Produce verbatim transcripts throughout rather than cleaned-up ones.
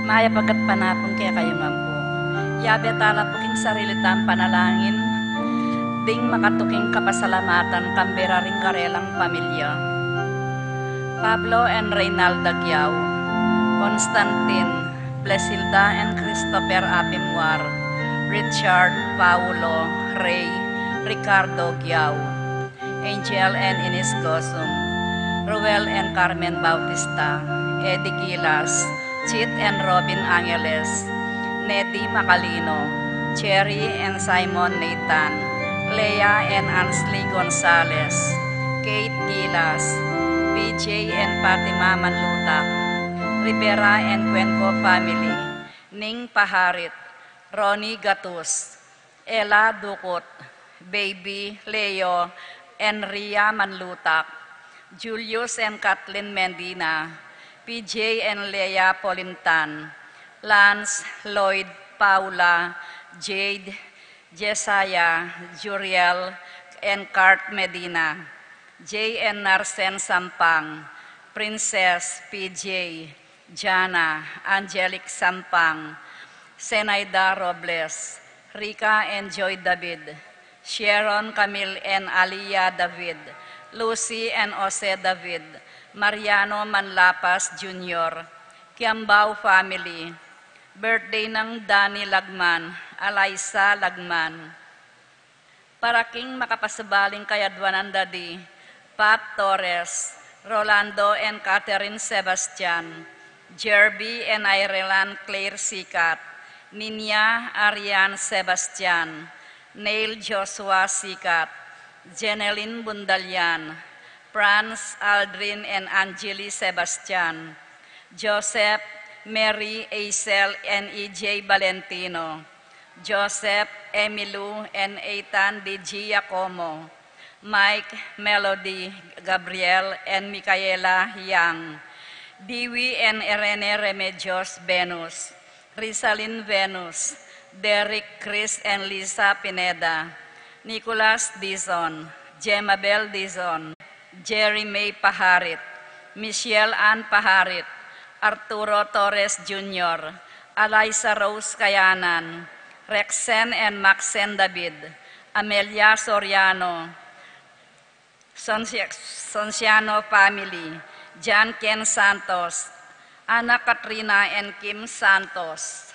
Mayap a gatpanapun kekayu ngan pu. Yabe tala pu king sarili tang panalangin, ding makatuking kapasalamatan kambe ra ring karelang pamilya. Pablo and Reynalda Giao, Constantine, Blesilda and Christopher Apimwar, Richard, Paulo, Ray, Ricardo Giao, Angel and Ines Gosum, Ruel and Carmen Bautista, Eddie Gilas, Chit and Robin Angeles, Nettie Macalino, Cherry and Simon Nathan, Leah and Ansley Gonzalez, Kate Gilas, P J and Fatima Manlutak, Rivera and Cuenco family, Ning Paharit, Ronnie Gatus, Ella Ducut, Baby, Leo, and Ria Manlutak, Julius and Kathleen Mendina, P J and Leah Polintan, Lance, Lloyd, Paula, Jade, Jesiah, Juriel, and Kurt Medina, Jay and Narsen Sampang, Princess, P J, Jana, Angelic Sampang, Senaida Robles, Rica and Joy David, Sharon, Camille and Alia David, Lucy and Jose David, Mariano Manlapas Junior, Kiambao family, birthday nang Danny Lagman, Alaisa Lagman. Para king makapasabaling kayadwanan da di Pat Torres, Rolando and Catherine Sebastian, Jerby and Ireland Claire Sicat, Ninia Arian Sebastian, Neil Joshua Sicat, Jeneline Bundalian, Franz Aldrin and Angeli Sebastian, Joseph, Mary, Aisel and E J Valentino, Joseph, Emilu and Ethan D G Giacomo, Mike, Melody, Gabriel and Micaela Yang, Dewey and Irene Remedios Venus, Rizalin Venus, Derek, Chris and Lisa Pineda, Nicholas Dizon, Jemabel Dizon, Jerry May Paharit, Michelle Ann Paharit, Arturo Torres Junior, Alaisa Rose Kayanan, Rexen and Maxen David, Amelia Soriano, Sonsi-, Sonsiano family, John Ken Santos, Ana Katrina and Kim Santos.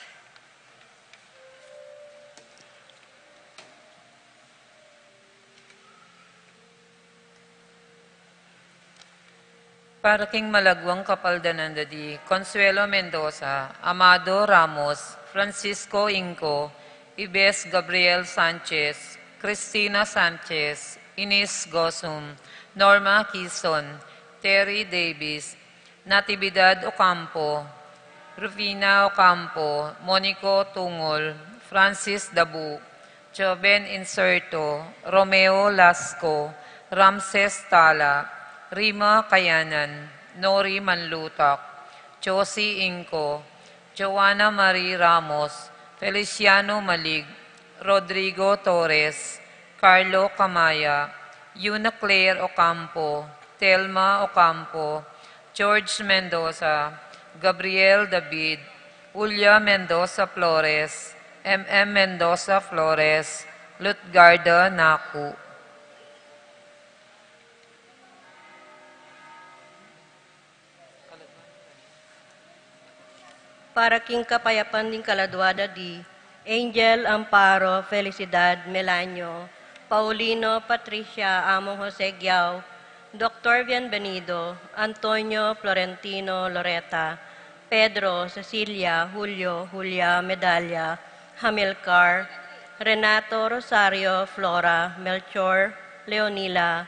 Para king malagwang kapaldanan da di Consuelo Mendoza, Amado Ramos, Francisco Inco, Ibes Gabriel Sanchez, Cristina Sanchez, Ines Gosum, Norma Kison, Terry Davis, Natividad Ocampo, Rufina Ocampo, Monico Tungol, Francis Dabu, Joven Inserto, Romeo Lasco, Ramses Tala, Rima Kayanan, Nori Manlutak, Josie Inco, Joanna Marie Ramos, Feliciano Malig, Rodrigo Torres, Carlo Camaya, Yuna Claire Ocampo, Telma Ocampo, George Mendoza, Gabriel David, Julia Mendoza Flores, M M Mendoza Flores, Lutgarda Naku. Para king kapayapan ding kaladwa da di Angel Amparo Felicidad Melanio, Paulino Patricia Among Jose Giao, Doctor Bienvenido, Antonio Florentino Loreta, Pedro, Cecilia, Julio, Julia Medalla, Hamilcar, Renato Rosario, Flora, Melchor, Leonila,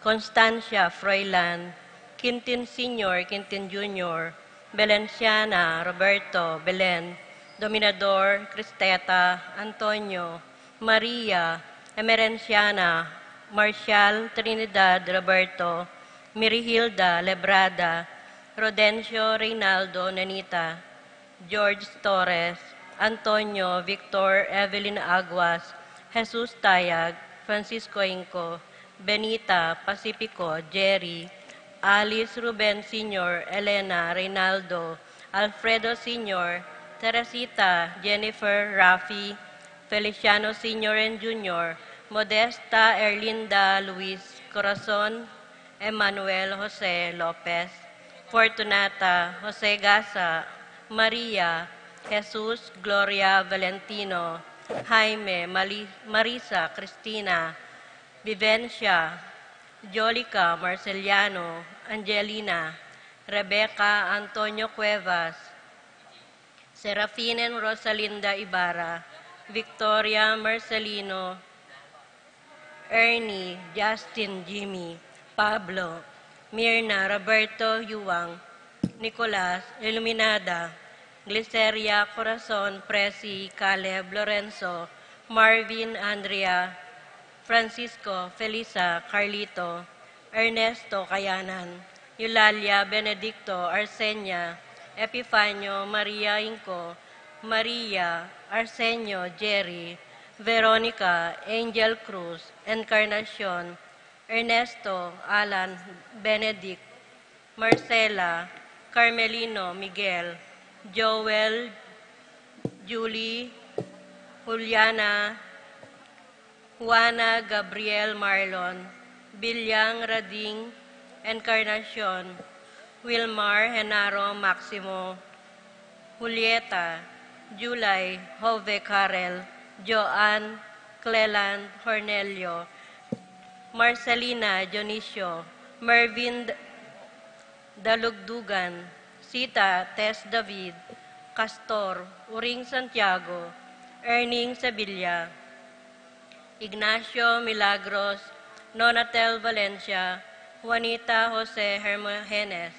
Constancia, Froilan, Quintin Senior, Quintin Junior, Belenciana, Roberto, Belen, Dominador, Cristeta, Antonio, Maria, Emerenciana, Marcial, Trinidad, Roberto, Mirihilda, Lebrada, Rodencio, Reynaldo, Nenita, George Torres, Antonio, Victor, Evelyn Aguas, Jesus Tayag, Francisco Inco, Benita, Pacifico, Jerry, Alice, Ruben Senior, Elena, Reynaldo, Alfredo Senior, Teresita, Jennifer, Rafi, Feliciano Senior and Junior, Modesta, Erlinda, Luis, Corazon, Emmanuel, Jose Lopez, Fortunata, Jose Gasa, Maria, Jesus, Gloria, Valentino, Jaime, Mali-, Marisa, Cristina, Vivencia, Jolica, Marceliano, Angelina, Rebecca, Antonio Cuevas, Serafina and Rosalinda Ibarra, Victoria, Marcelino, Ernie, Justin, Jimmy, Pablo, Mirna, Roberto, Yuang, Nicolas, Iluminada, Gliceria, Corazon, Presi, Caleb, Lorenzo, Marvin, Andrea, Francisco, Felisa, Carlito, Ernesto, Kayanan, Eulalia, Benedicto, Arsenia, Epifanio, Maria Inco, Maria, Arsenio, Jerry, Veronica, Angel Cruz, Encarnacion, Ernesto, Alan, Benedict, Marcela, Carmelino, Miguel, Joel, Julie, Juliana, Juana, Gabriel, Marlon, Bilyang, Rading, Encarnacion, Wilmar, Genaro, Maximo, Julieta, July, Jove, Karel, Joan, Cleland, Cornelio, Marcelina, Dionisio, Mervin, D-, Dalugdugan, Sita, Tess, David, Castor, Uring, Santiago, Erning, Sevilla, Ignacio, Milagros, Nonatel, Valencia, Juanita, Jose, Hermogenes,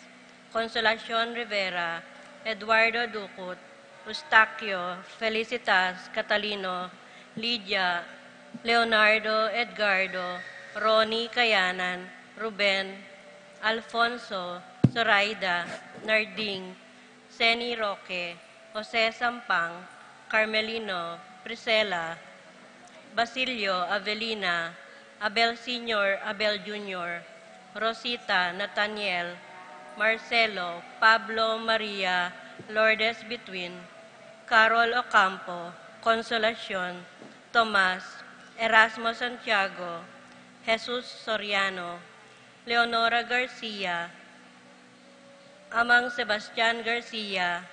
Consolacion, Rivera, Eduardo, Ducut, Eustaquio, Felicitas, Catalino, Lydia, Leonardo, Edgardo, Ronnie, Kayanan, Ruben, Alfonso, Zoraida, Narding, Seni, Roque, Jose, Sampang, Carmelino, Priscela, Basilio, Avelina, Abel Senior, Abel Junior, Rosita, Nathaniel, Marcelo, Pablo, Maria, Lourdes, Between, Carol, Ocampo, Consolacion, Tomas, Erasmo, Santiago, Jesus, Soriano, Leonora, Garcia, Amang Sebastian, Garcia,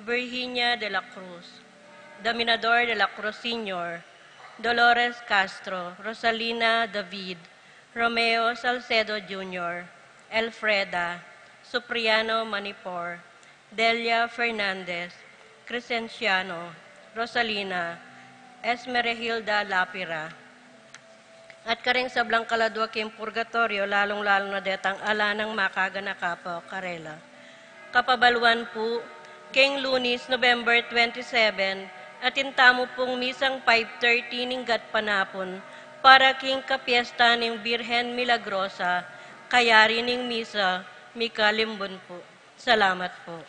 Virginia, de la Cruz, Dominador, de la Cruz Senior, Dolores, Castro, Rosalina, David, Romeo, Salcedo Junior, Elfreda, Supriano, Manipor, Delia, Fernandez, Crescenciano, Rosalina, Esmerehilda, Lapira, at karing sablang kaladua king purgatoryo, lalung-lalu na detang ala nang makaganaka pa karela. Kapabaluan pu, king Lunis, November twenty-seven, atin tamu pung misang five thirty ning gatpanapun para king kapiesta ning Birhen Milagrosa, kayari ning misa, mika limbun pu. Salamat pu.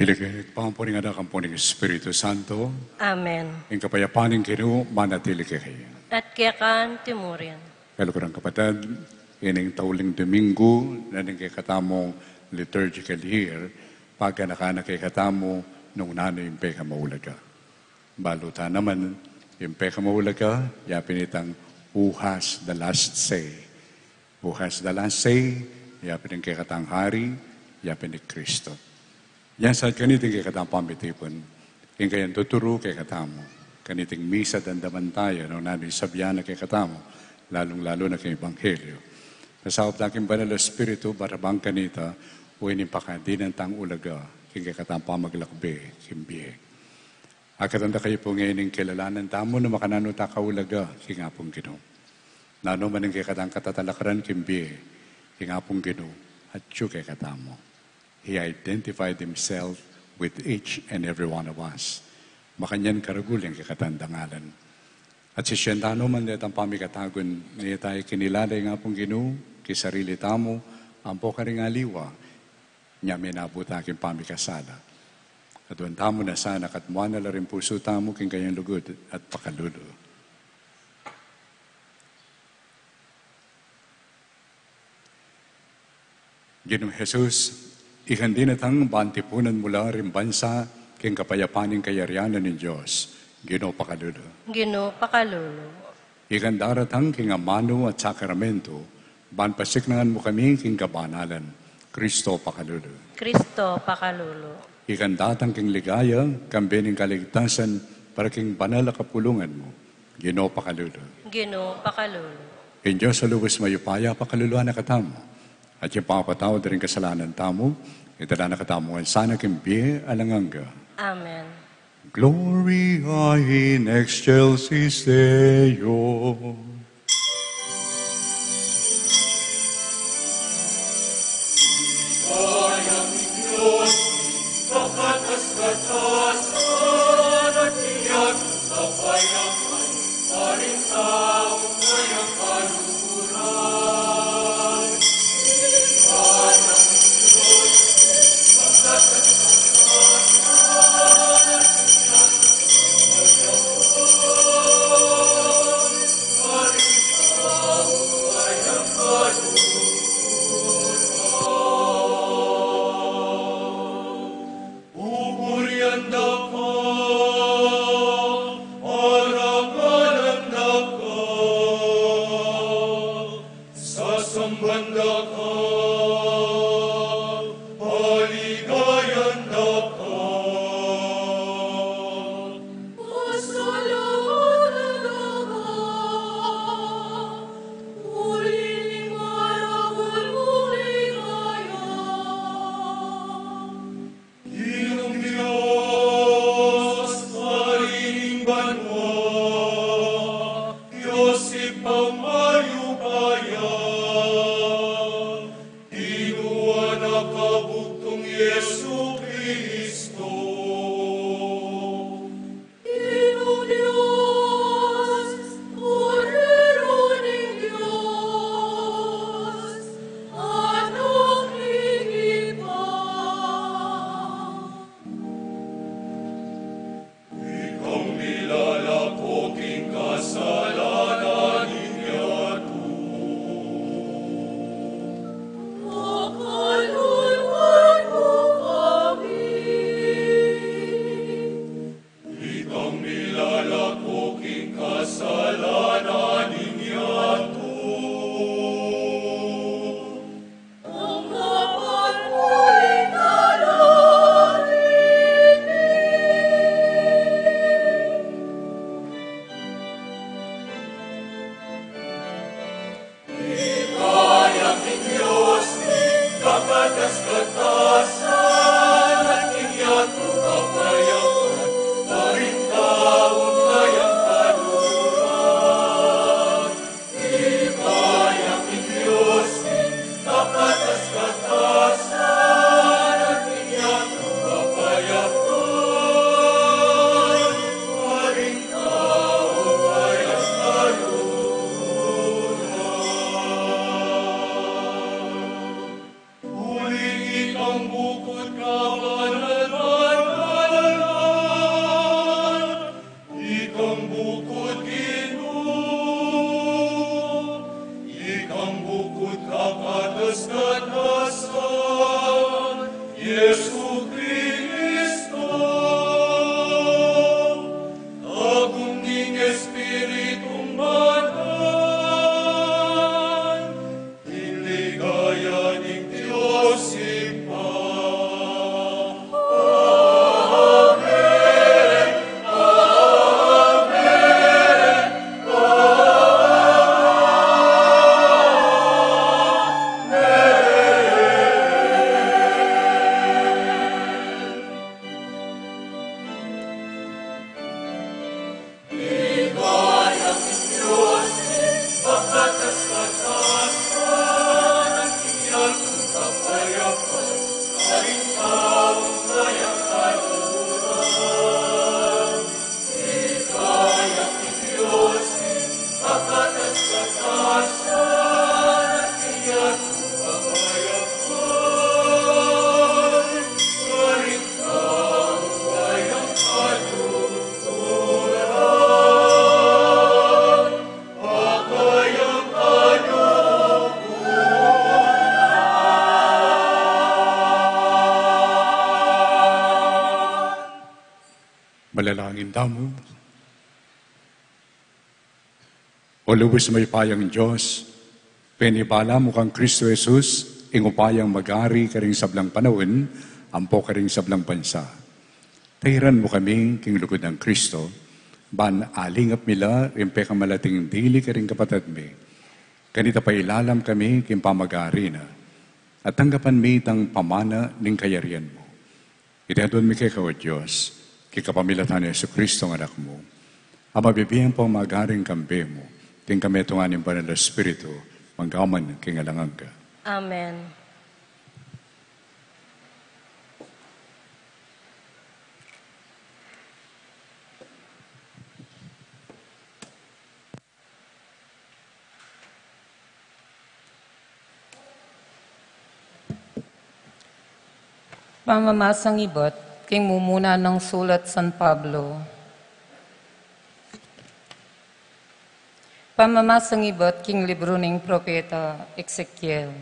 Ika pu ning Anak, ampo ning Espiritu Santo. Amen. Ing kapayapan ning Ginu manatili kekayu. At keka naman murin. Kaluguran kapatad, ining tauling Domingo na ning kekatamung liturgical year, paganakan na kekatamu nung nanu ing pekamaulaga. Balu ta naman, ing pekamaulaga, yapin itang who has the last say. Who has the last say, yapin ing kekatang Hari, yapin i Kristo. Yan sa kanita ing kekatang pamitipun, ing kayang tuturu kekatamu, kaniting misa, damdaman taya nung nanu ing sabian na kekatamu, lalung-lalu na king Ebanghelyo. Pasaup da king Banal a Espiritu, barabang kanita, uling pakadinan tang ulaga, king kekatang pamaglakbe king bie. Akatan da kayu pu ngeni ing kilalanan tamu nung makananu ta kaulaga king Apung Ginu. Nanu man ing kekatang katatalakaran king bie, king Apung Ginu atyu kekatamu. He identified himself with each and every one of us. Makanyan karagul ing kekatang dangalan. At sisian tana man detang pamikatagun, nita ikinilala ing Apung Ginu king sarili tamu, ampo karing aliwa ning minabuta king pamikasala. Aduan tamu na sana, katmuan na la ring pusu tamu king kayang lugud at pakalulu. Ginung Jesus, ikang dinatang ban tipunan mu la ring bansa king kapayapan ning kayarian na ning Dios. Ginu, pakalulu. Ginu, pakalulu. Ikang daratang king amanu at sakramentu, ban pasiknangan mu kami king kabanalan. Kristo, pakalulu. Kristo, pakalulu. Ikang datang king ligaya, kambe ning kaligtasan, para king banal a kapulungan mu. Ginu, pakalulu. Ginu, pakalulu. Ing Dios a lubus mayupaya, pakaluluan na katamu. At ing pamapatawad da ring kasalanan tamu, idala na katamu ngan sana king bie alang angga. Amen. Gloria in excelsis Deo. Pupurian da ka, arangalan da ka, sasamban da ka, paligayan da ka. Pasalamatan da ka, uli ning maragul mung ligaya. Ginung Dios, Ari ning banua, Dios Ibpang mayupaya, tinua na kabugtung Jesu Kristo. Ginung Dios, Kordero ning Dios, Anak ning Ibpa. Ikang milalako king kasalanan ning yatu, pakaluluan mu kami. Ikang milalako king kasalanan ning yatu, tanggapan mu ing dalangin mi. Ikang Dios mi, kakatas-katasan, king yatu kapayapan, karing tau kayang kaluran. Ikang Dios mi, kakatas-katasan, king yatu kapayapan, karing tau kayang kaluran. Uling ikang bukut kabanalan, Kapataskatasan, Jesucristo, agum ning Espiritung Banal, ing ligaya ning Dios Ibpa. Amen. Amen. Amen. Manalangin tamu. O lubus mayupayang Dios, penibala mu kang Kristo Jesus ing upayang magari karing sablang panaun ampo karing sablang bansa. Tairan mu kami king lugud nang Kristo, ban alingap mi la ring pekamalating dili karing kapatad mi. Kanita pailalam kami king pamagari na, at tanggapan mi itang pamana ning kayarian mu. Iti aduan mi keka, O Dios, king kapamilatan nang Jesucristo a Anak mu, a mabibie ampong magari king kambe mu, king kametungan ning Banal a Espiritu, manggaman king alang angga. Amen. Pamamasang ibat king mumuna nang sulat San Pablo. Pamamasang ibat king libru ning propeta Ezekiel.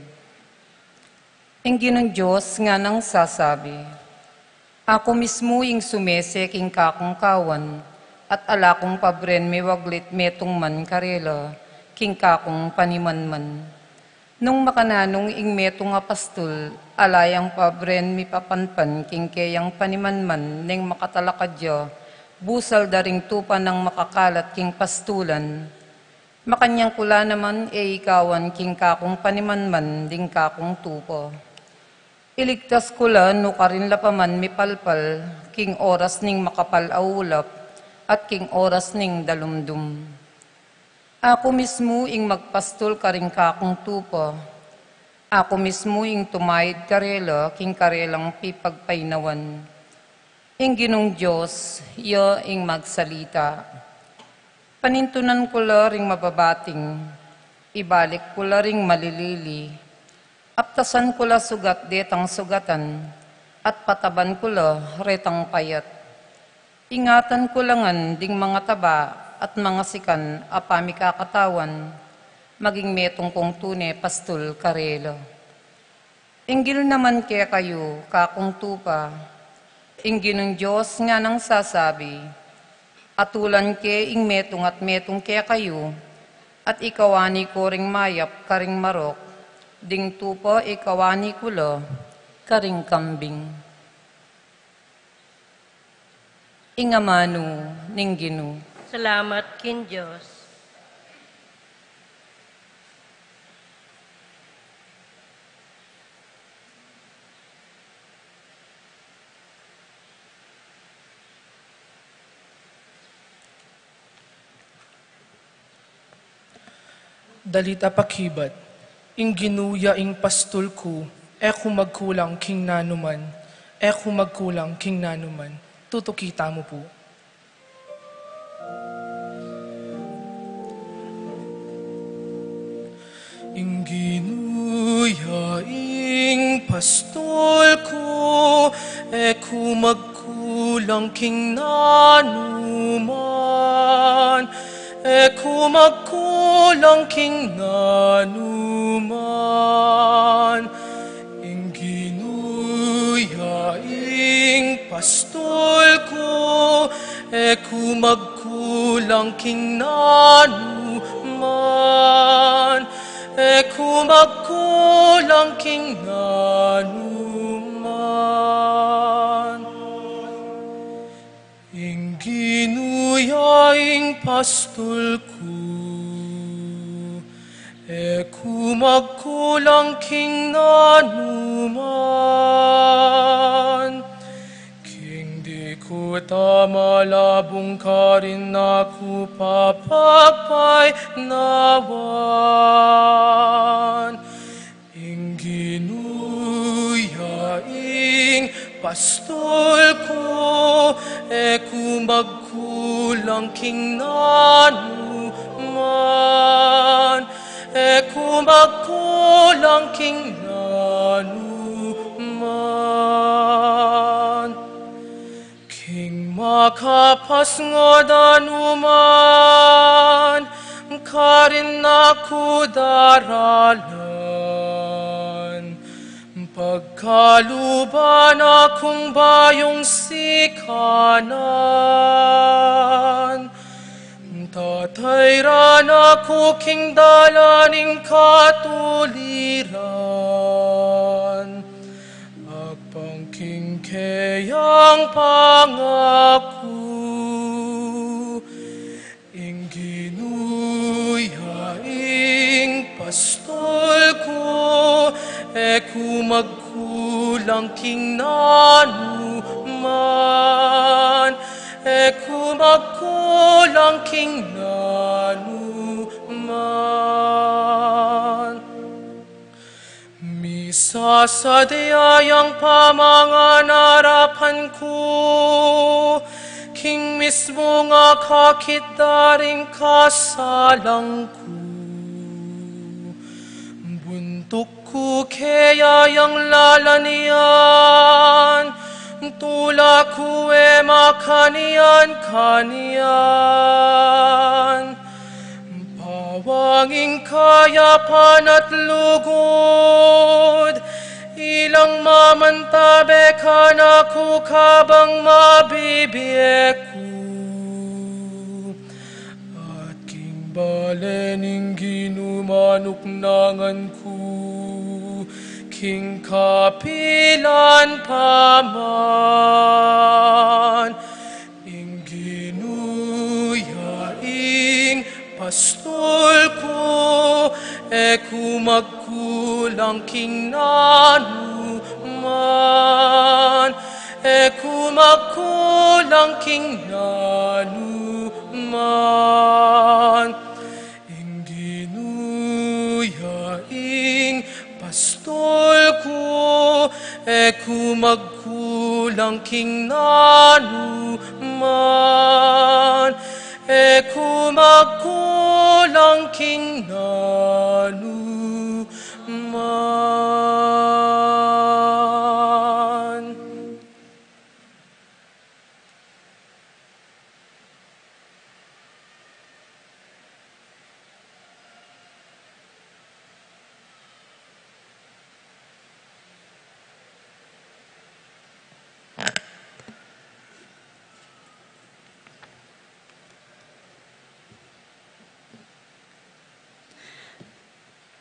Ing Ginung Dios nganang sasabi, Aku mismu ing sumese king kakung kawan, at ala kung pabren miwaglit metung man karela king kakung panimanman. Nung makananung ing metung a pastul, ala yang pabren mipapanpan king keyang panimanman neng makatalakad ya busal da ring tupa nang makakalat king pastulan, makanyan ku la naman e ikawan king kakung panimanman ding kakung tupa. Iligtas ku la nukarin la pa man mipalpal king oras ning makapal a ulap at king oras ning dalumdum. Aku mismu ing magpastul karing kakung tupa. Aku mismu ing tumaid karela king karelang pipagpainawan. Ing Ginung Dios, ya ing magsalita. Panintunan ku la ring mababating, ibalik ku la ring malilili. Aptasan ku la sugat detang sugatan, at pataban ku la retang payat. Ingatan ku la ngan ding mangataba at mangasikan a pamikakatawan, maging metung kung tune pastul karela. Inggil naman kekayu, kakung tupa, ing Ginung Dios nganang sasabi, atulan ke ing metung at metung kekayu, at ikawani ko ring mayap karing marok, ding tupa ikawani ku la karing kambing. Ing amanu ning Ginu. Salamat king Dios. Dalit a pakibat. Ing Ginu ya ing pastul ku, e ku magkulang king nanuman, e ku magkulang king nanuman. Tutuki tamu pu. Ing Ginu ya ing pastul ku, e ku magkulang king nanuman, e ku magkulang king nanuman. king nanuman, e ku magkulang king nanuman. Ing Ginu ya ing pastul ku, e ku magkulang king nanuman. King di ku tamalabung karin na ku papagpaynawan. Ing Ginu ya ing pastul ku, e ku magkulang king nanuman, e ku magkulang king nanuman. King makapasngod anuman, karin na ku daralan, pagkaluban na kung bayung sikanan. Tatayran na ku king dalan ning katuliran, agpang king keyang pangaku. Ing Ginu ya ing pastul ku, e ku magkulang king nanuman, e ku magkulang king nanuman. Misasadya yang pamangan arapan ku, king mismung akakit da ring kasalang ku. Buntuk ku keya yang lalanian, tula ku e makanyan-kanyan. Pawang ing kayapan at lugud, ilang mamantabe kanaku kabang mabibie ku. At king bale ning Ginu manuknangan ku, king kapilan pa man. Ing Ginu ya ing pastul ku, e ku magkulang king nanuman, e ku magkulang king nanuman. Ing Ginu ya ing pastul ku, e ku magkulang king nanuman, e ku magkulang king nanuman.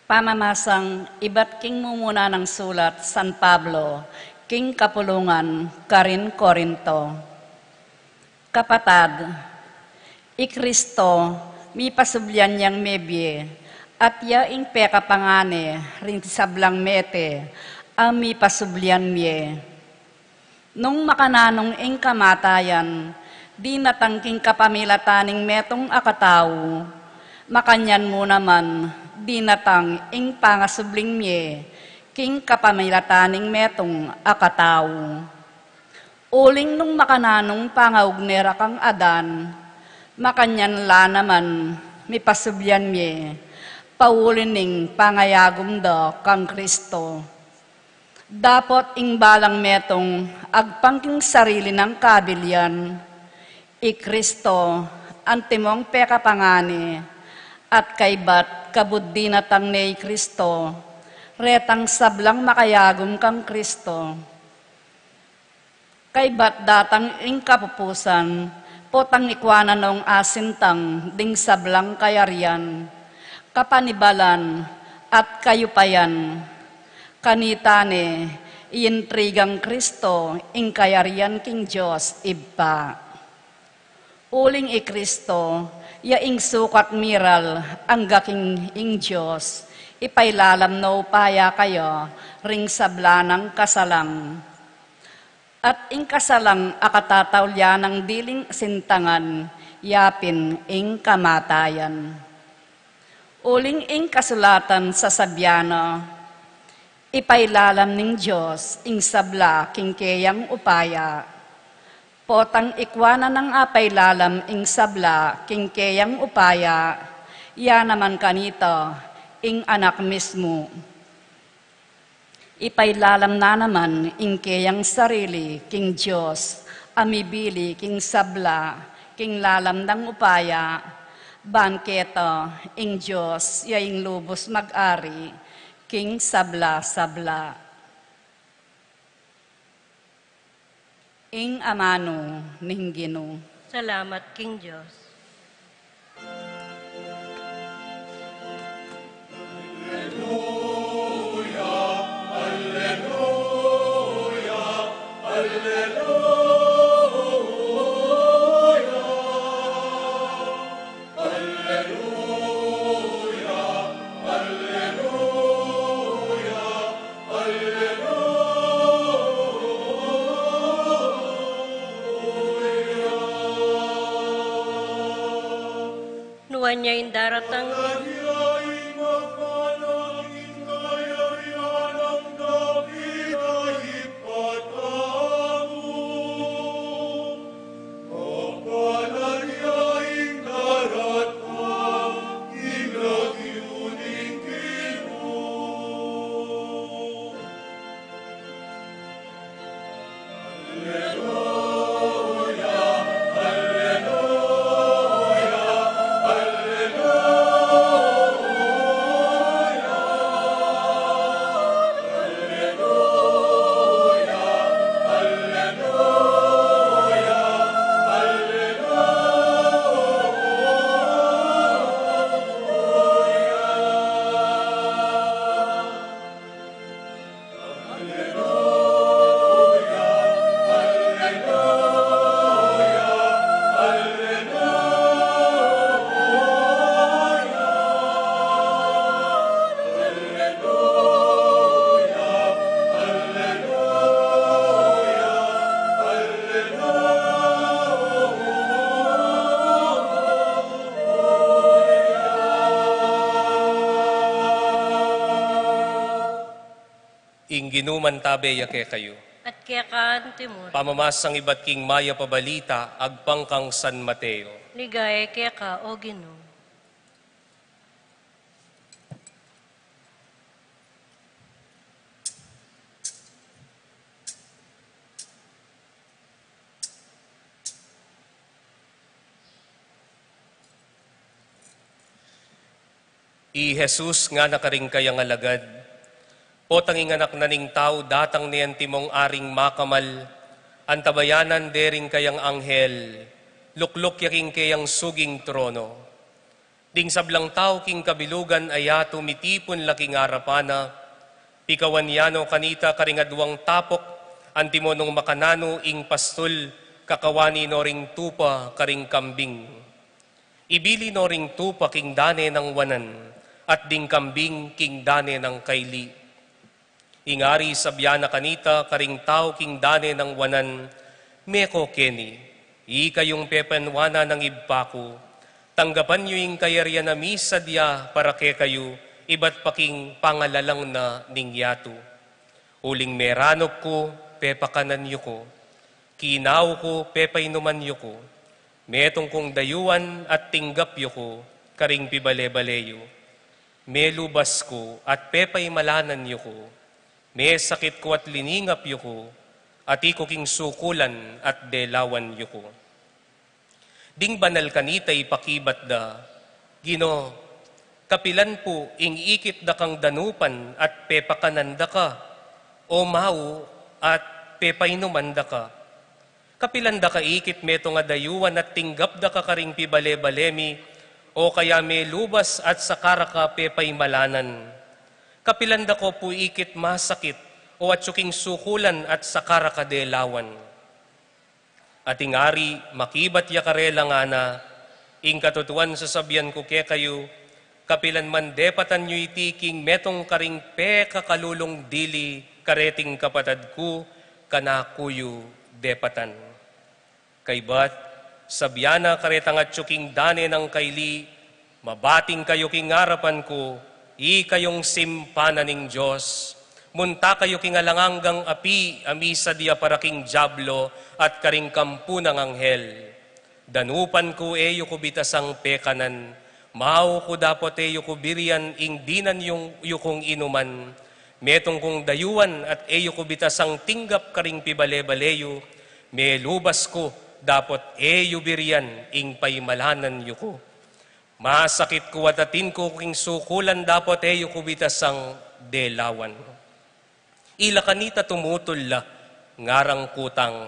Pamamasang ibat king mumuna nang sulat San Pablo king kapulungan karin Korinto. Kapatad, i Kristo mipasublian yang mebie, at ya ing pekapangane ring sablang mete a mipasublian mie. Nung makananung ing kamatayan dinatang king kapamilatan ning metung a katau, makanyan mu naman dinatang ing pangasubling mie king kapamilatan ning metung a katau. Uling nung makananung pangaugne ra kang Adan, makanyan la naman mipasublian mie pauli ning pangayagum da kang Kristo. Dapot ing balang metung agpang king sarili nang kabilian, i Kristo antimong pekapangane, at kaybat kabud dinatang ne i Kristo, retang sablang makayagum kang Kristo. Kaybat datang ing kapupusan, Potang ikuanan nong asintang ding sablang kayarian, kapanibalan, at kayupayan. Kanita ne, iintrigang Kristo ing kayarian king Dios Ibpa. Uling i Kristo, ya ing sukat miral angga king ing Dios, ipailalam no upaya kaya ring sabla nang kasalang. At ing kasalang akatataulian nang diling sintangan, yapin ing kamatayan. Uling ing kasulatan sasabian na, ipailalam ning Dios ing sabla king keyang upaya. Potang ikuanan nang apailalam ing sabla king keyang upaya, ya naman kanita ing Anak mismu. Ipailalam na naman ing keyang sarili king Dios, a mibili king sabla, king lalam nang upaya, ban keta ing Dios ya ing lubus mag-ari king sabla-sabla. Ing amanu ning Ginu. Salamat king Dios. Nuan ya ing daratang. Ing Ginu mantabe ya kekayu. At keka antimu rin. Pamamasang ibat king Mayap a Balita agpang kang San Mateo. Ligaya keka, O Ginu. I Jesus ngana karing kayang alagad, potang ing Anak na ning Tau datang ne antimong aring makamal, antabayanan de ring kayang anghel, lukluk ya king keyang suging trono. Ding sablang tau king kabilugan a yatu mitipun la king arapan na, pikawan ya no kanita karing aduang tapok, antimo nung makananu ing pastul, kakawani no ring tupa karing kambing. Ibili no ring tupa king dane nang wanan, at ding kambing king dane nang kaili. Ing ari sabyan na kanita karing tau king dane nang wanan, meko keni, ikayung pepanuanan nang Ibpa ku, tanggapan yu ing kayarian a misadya para kekayu, ibat pa king pangalalang na ning yatu. Uling meranup ku, pepakanan yu ku, kinau ku, pepainuman yu ku, metung kung dayuan at tinggap yu ku karing pibale-bale yu. Melubas ku at pepaimalanan yu ku, mesakit ku at liningap yu ku, ati ku king sukulan at delawan yu ku. Ding banal kanita ipakibat da, Ginu, kapilan pu ing ikit da kang danupan at pepakanan da ka, o mau at pepainuman da ka? Kapilan da ka ikit metung a dayuan at tinggap da ka karing pibale-bale mi, o kaya melubas at saka ra ka pepaimalanan? Kapilan da ka pu ikit masakit, o atyu king sukulan at saka ra ka delawan? At ing ari makibat ya karela, ngana, ing katutuan sasabian ku kekayu, kapilan man depatan yu iti king metung karing pekakalulung dili kareting kapatad ku, kanaku yu depatan. Kaybat, sabian na karetang atyu king dane nang kaili, mabating kayu king arapan ku, ikayung simpanan ning Dios, munta kayu king alang anggang api a misadya para king diablo at karing kampu nang anghel. Danupan ku, e yu ku bitasang pekanan, mau ku dapot e yu ku birian ing dinan yu kung inuman, metung kung dayuan at e yu ku bitasang tinggap karing pibale-bale yu, melubas ku dapot e yu birian ing paimalanan yu ku. Masakit ku at atin ku king sukulan dapot e yu ku bitasang delawan. Ila kanita tumutul la, ngarang kutang,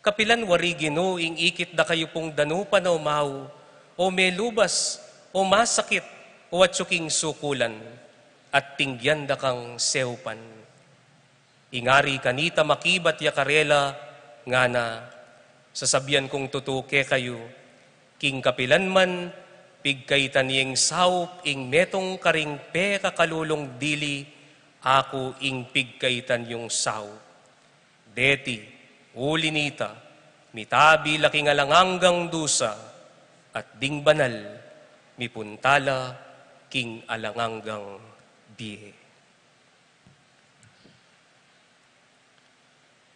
kapilan wari Ginu ing ikit da kayu pung danupan o mau, o melubas, o masakit, o atyu king sukulan, at tinggian da kang seupan? Ing ari kanita makibat ya karela, ngana, sasabian kung tutu kekayu, king kapilan man pigkaitan yeng saup ing metung karing pekakalulung dili, aku ing pigkaitan yung saup. Deti, uli nita, mitabi la king alang anggang dusa, at ding banal mipunta la king alang anggang bie.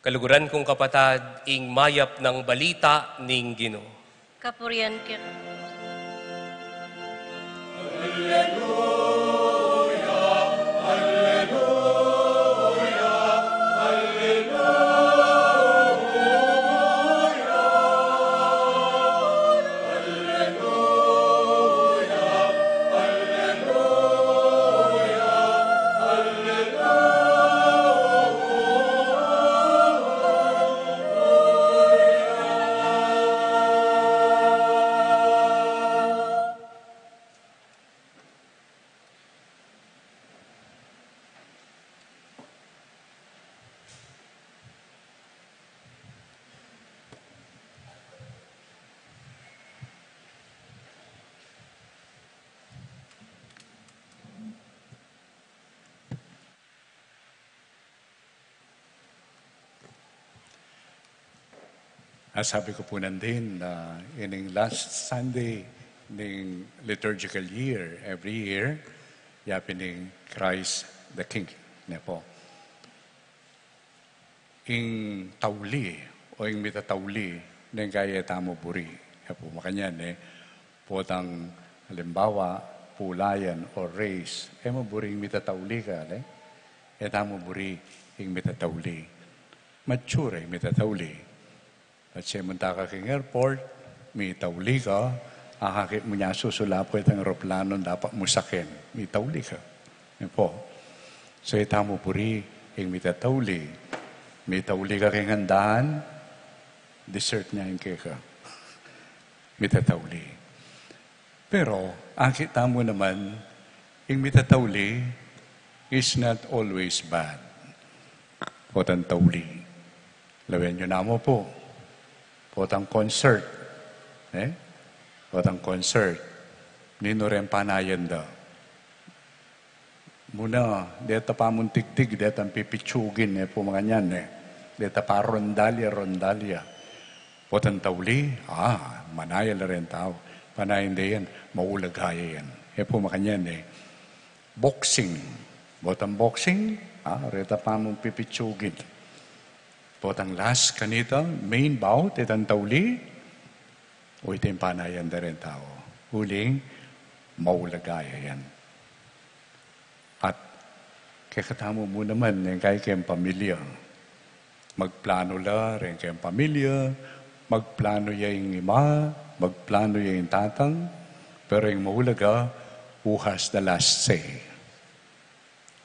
Kaluguran kung kapatad, ing mayap nang balita ning Ginu. Kapurian keka. Ah, sabi ku pu nandin na ining last Sunday ning liturgical year, every year, yapin ing Christ the King, ne pu. Ing tauli, o ing mitatauli, neng kaya e tamu buri. E pu makanyan, e. Potang, halimbawa, pulayan o race, e mu buri ing mitatauli ka, le? E tamu buri ing mitatauli. Mature ing mitatauli. At siya munta ka king airport, mitauli ka, akakit mu nya susulap ka itang eroplano, dapat mu saken, mitauli ka. Yan pu. So, e tamu buri ing mitatauli. Mitauli ka king handahan, dessert nya ing keka. Mitatauli. Pero, akit tamu naman, ing mitatauli is not always bad. Potang tauli. Lawen yu namu pu. Potang concert. E? Potang concert. Ninu reng panayan da? Muna, deta pamun tigtig, detang pipitsugin, e pu makanyan, e. Deta pa rondalya, rondalya. Potang tauli, a, manayal la reng tau. Panayan de yan, maulaga ya yan. E pu makanyan, e. Boxing. Potang boxing, a, reta pamun pipitsugin. Potang last kanita, main bout, itang tauli, o ita ing panayan da reng tau. Uling, maulaga ya yan. At kekatamu mu naman, neng kaya keng pamilya. Magplano la reng keng pamilya, magplano ya ing ima, magplano ya ing tatang, pero ing maulaga, who has the last say?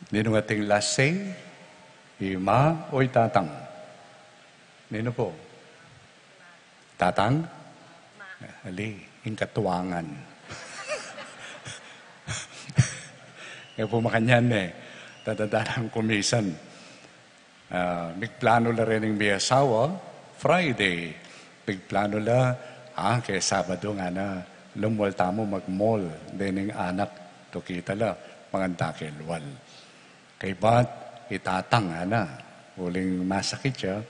Ninu ating last say? Ima o i tatang? Ninu pu? Tatang? Ali, ing katuangan. E pu makanyan e. Tatandaan ku misan, ah, migplano la rening miasawa, Friday. Migplano la, ah, keng Sabado ngana, lumwal tamu mag-mall, dening anak, tukita la, mangan ta kelwal. Kaybat, i Tatang ngana, uling masakit ya,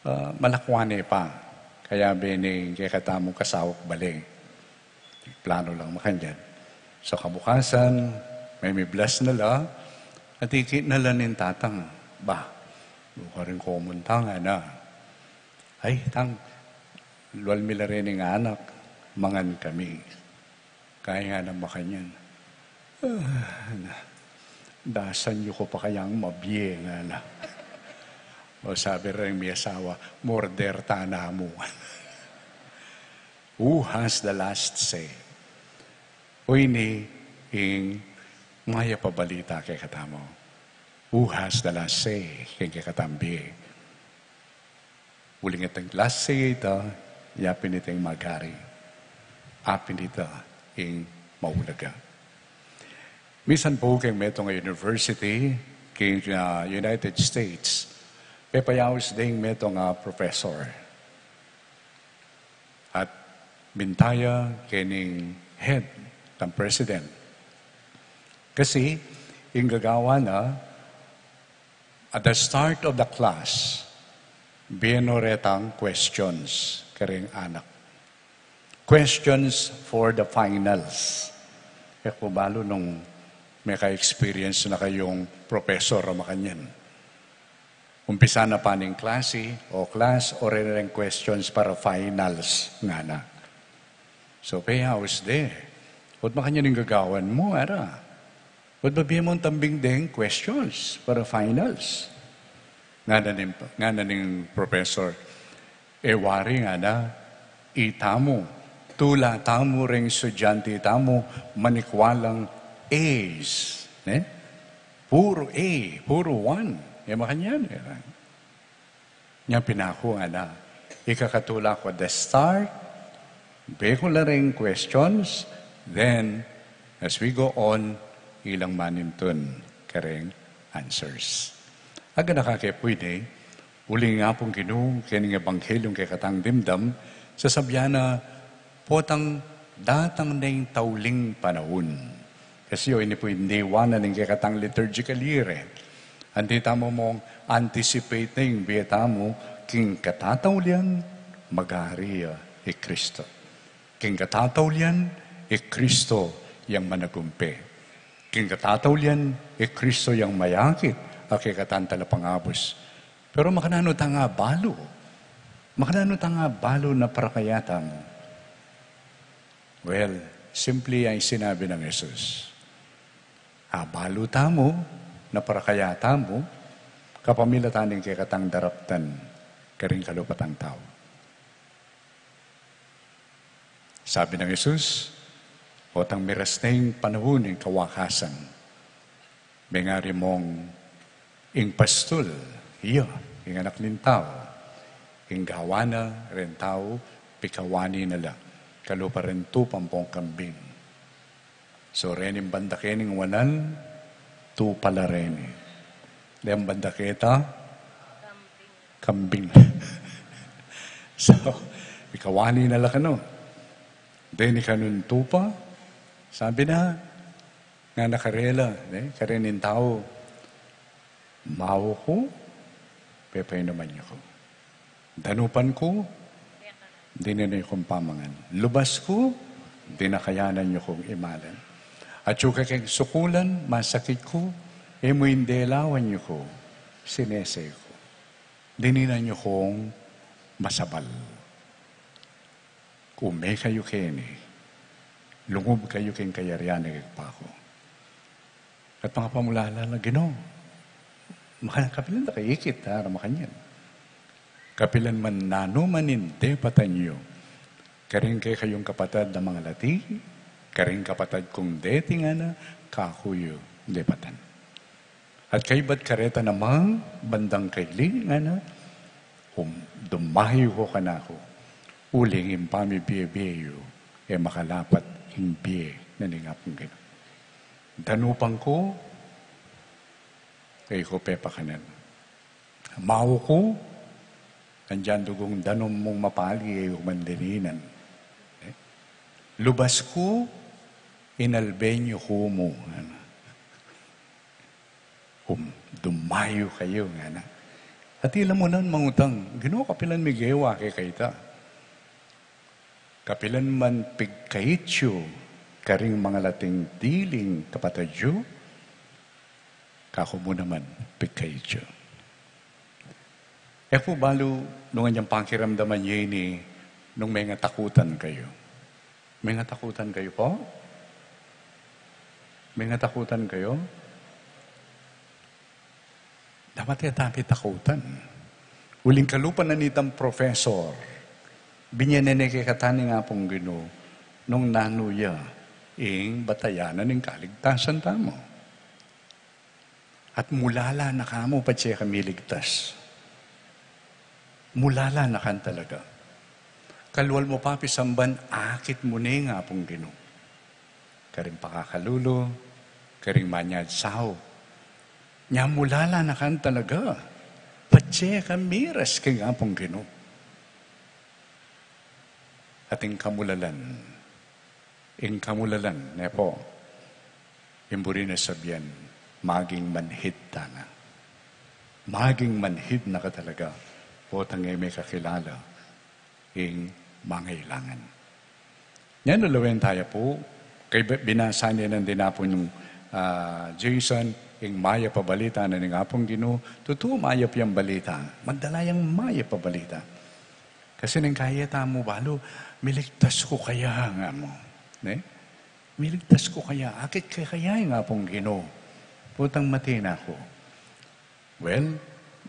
ah, malakwan e pa. Kaya bini kekatamung kasawak bale. Plano lang makanyan. So kabukasan, mimiblas na la, at ikit na la ning Tatang. Ba, nukarin ko munta ngana. Ay, Tang, lual mi la rening anak, mangan kami. Kaya ngana makanyan. Ah, na, dasan yu ko pa kayang mabie ngana. O sabi reng miasawa, murder ta namu. Who has the last say? O ini ing mayap a balita kekatamu. Who has the last say keng kekatang bie? Uling itang last say a ita, yapin ita ing magari. Apin ita ing maulaga. Misan pu keng metung a university keng, ah, United States, pepayaus deng metung a professor. At minta ya kening head, kang president. Kasi, ing gagawan na, at the start of the class, bie no retang questions kareng anak. Questions for the finals. E ku balu nung meka-experience na kayung professor a makanyan. Umpisa na pa ning klasi, "O class, o reng questions para finals," ngana. So, peyaus de. Ot makanyan ing gagawan mu, ara. Ot babie mung tambing deng questions para finals. Ngana ning, ngana ning professor, "E wari," ngana, "itamu, tula tamu reng estudyante tamu, manikwa lang A's, ne? Puru A, puru one." E makanyan, e. Nya pinaku ngana, ikakatula ku at the start, bie ku la reng questions, then, as we go on, ilang manintun kareng answers. Agad a kake pwede, uling Apung Ginu, kening ebangkelyung kekatang dimdam, sasabian na, potang datang ne ing tauling panaun. Kasi o, ini pu ing diwa na ning kekatang liturgical year, e. Anti tamu mung anticipate ne ing bie tamu, king katataulian, magari ya i Kristo. King katataulian, i Kristo yang managumpe. King katataulian, i Kristo yang mayakit a kekatang talapangabus. Pero makananu tang abalu? Makananu tang abalu na parakayatan? Well, simple yang sinabi nang Jesus. Abalu tamu na parakayatan mu, kapamilatan ning kekatang daraptan karing kalupatang tau. Sabi nang Jesus, "Potang miras ne ing panaun ning kawakasan, mengari mung ing pastul, iya, ing Anak ning Tau, ing gawan na reng tau, pikawani na la kalupa reng tupa ampong kambing." So, rening banda kening wanan, tupa la reni. Deng banda keta, kambing. So, pikawani na la kanu. Deni kanung tupa, sabi na, ngana karela, ne, karening tau, "Mawa ku, pepainuman yu ku. Danupan ku, dinan yu kung pamangan. Lubas ku, dinakayanan yu kung imalan. Atyu ke keng sukulan, masakit ku, e mu ing delawan yu ku, sinese ku. Dininan yu kung masabal." Ume kayu keni, lungub kayu keng kayarian ning Ibpa ku. At mangapamulala la, Ginu, maka-, kapilan da kayikit, ha, makanyan. Kapilan man nanu man ing depatan yu karing kekayung kapatad a mangalati, karing kapatad kung deti ngana, kaku yu depatan. At kaybat kareta namang bandang kaili ngana, um, dumayu ko kanaku. Uling ing pamibie-bie yu, e makalapat ing bie na ning Apung Ginu. Danupan ku, e ku pepakanan. Mau ku, andiyan dugung danum mung mapali, e ku man lininan. Eh? Lubas ku, inalbe yu ku mu. Ano? Um, dumayu kayu, ngana. At ila mu nan mangutang, Ginu, kapilan mi gewa kekayta? Kapilan man pigkait yu karing mangalating diling kapatad yu, kaku mu naman pigkait yu. E ku balu nung anyang pakiramdaman ye ini nung mengatakutan kayu. Mengatakutan kayu po? Mengatakutan kayu? Dapat e tamu takutan. Uling kalupa na nitang professor, binye ne kekatamu ning Apung Ginu nung nanu ya ing batayan na ning kaligtasan tamu. At mulala na kamu patse kami ligtas. Mulala na kan talaga. Kalual mu pa pisamban, akit mu ne ing Apung Ginu. Karing pakakalulu, karing manyad sau. Nya mulala na kan talaga. Patse kami miras king Apung Ginu. At ing kamulalan, ing kamulalan, ne po, ing buri na sabian, maging manhid tana. Maging manhid na ka talaga, potang e me kakilala ing mangailangan. Nya na lawen taya pu, kaya bi-, binasa ne nandin pu nung, ah, Jason, ing mayap a balita na ning Apung Ginu, tutu mayap yang balita, magdala yang mayap a balita. Kasi nung kaya tamu balu, miligtas ku kaya nga mu. Ne? Miligtas ku kaya, akit ke kaya ing Apung Ginu. Potang mate na ku. Well,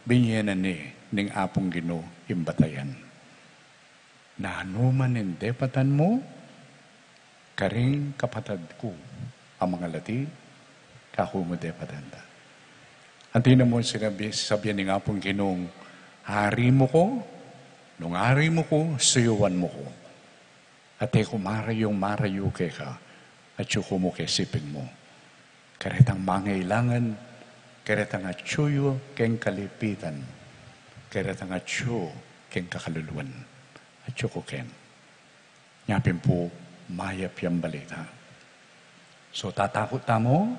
binye na ne ning Apung Ginu ing batayan. Nanu man ing depatan mu, karing kapatad ku a mangalati, kaku mu depatan da. Anti na mu sinabi, sabian ning Apung Ginu, ari mu ku, nung ari mu ku, suyuan mu ku. At e ku marayung marayu keka, atyu ku mu ke siping mu. Karetang mangailangan, karetang atyu yu keng kalipitan, karetang atyu keng kakaluluan, atyu ku ken. Nya pin pu, mayap yang balita. So, tatakut tamu?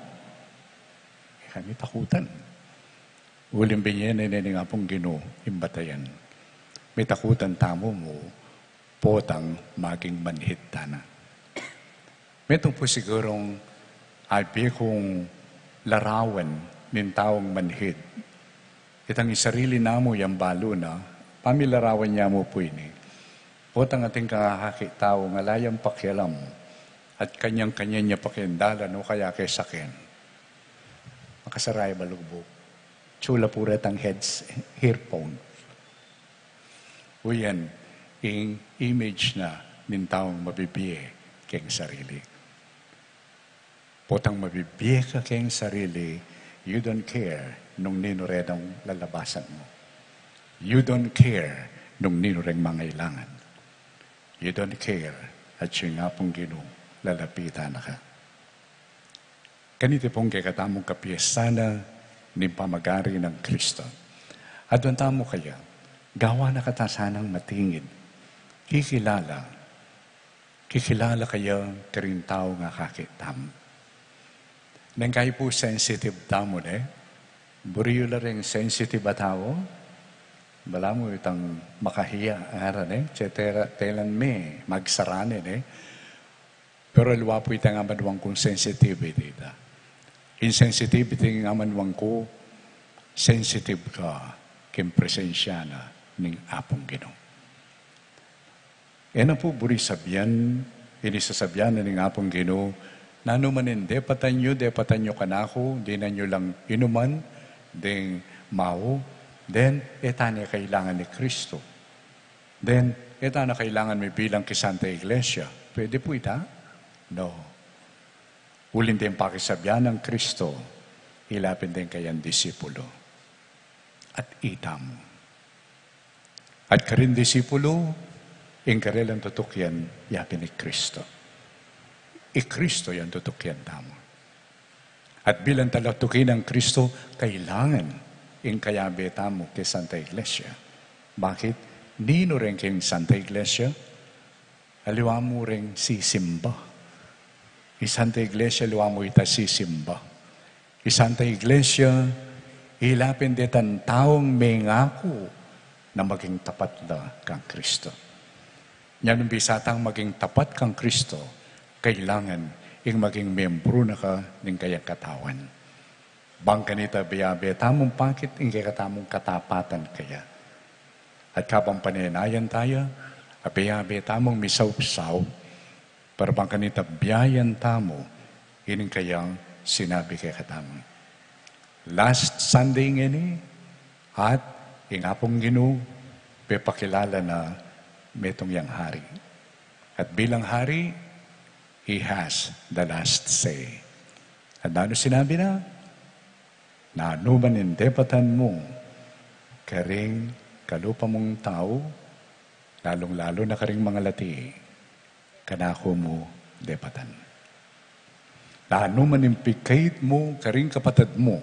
E kami takutan. Uling binye ne ning Apung Ginu ing batayan. Mitakutan tamu mu, potang maging manhid tana. Metung pu sigurung abie kung larawan ning taung manhid. Itang isarili na mu yang balu na, pamilarawan ya mu pu ini. Potang ating kakakit tau, ala yang pakialam, at kanyang-kanya ya pakiandalan o kaya ke saken. Makasara ya balugbug. Tsula pu retang heads, earphone. O yan, ing image na ning taung mabibie keng sarili. Potang mabibie ka keng sarili, you don't care nung ninu reng lalabasan mu. You don't care nung ninu reng mangailangan. You don't care, atyu ing Apung Ginu, lalapitan na ka. Kaniti pung kekatamung kapiestan na ning pamagari nang Kristo. Aduan tamu kaya, gawan na kata sanang matingid. Kikilala, kikilala kaya karing taung akakit tamu. Neng kayi pu sensitive tamu, ne? Buri yu la reng sensitive a tau? Balamu itang makahiya, ara, ne? Tse tela, telan me magsara ne, ne? Pero aliwa pu itang amanuan kung sensitivity ita. Ing sensitivity ning amanuan ku, sensitive ka king presensya na ning Apung Ginu. E na pu buri sabian, ini sasabian na ning Apung Ginu, nanu man ing depatan yu, depatan yu kanaku, dinan yu lang inuman ding mau, then, e tana kailangan ni Kristo. Then, e tana kailangan mibilang king Santa Iglesia. Pwede pu ita? No. Uling deng pakisabian nang Kristo, ila pin deng kayang disipulu. At itamu. At karing disipulu, Ing karelang tutukian, ya pin i Kristo. I Kristo yang tutukian tamu. At bilang talatuki nang Kristo, kailangan ing kayabe tamu keng Santa Iglesia. Bakit? Ninu reng keng Santa Iglesia? Aliwa mu reng sisimba. I Santa Iglesia, aliwa mu ita sisimba. I Santa Iglesia, ila pin detang taung mengaku na maging tapat la kang Kristo. Nya nung bisa tang maging tapat kang Kristo, kailangan ing maging membru na ka ning kayang katawan. Bang kanita biabe tamung pakit ing kekatamung katapatan kaya. At kabang panenayan taya, abiabe tamung misaupsaup, para bang kanita biayan tamu ining kayang sinabi kekatamu. Last Sunday ngeni, at ing Apung Ginu, pepakilala na metung yang hari. At bilang hari, he has the last say. At nanu sinabi na? Nanu man ing depatan mu karing kalupa mung tau, lalung-lalu na karing mangalati, kanaku mu depatan. Nanu man ing pigkait mu karing kapatad mu,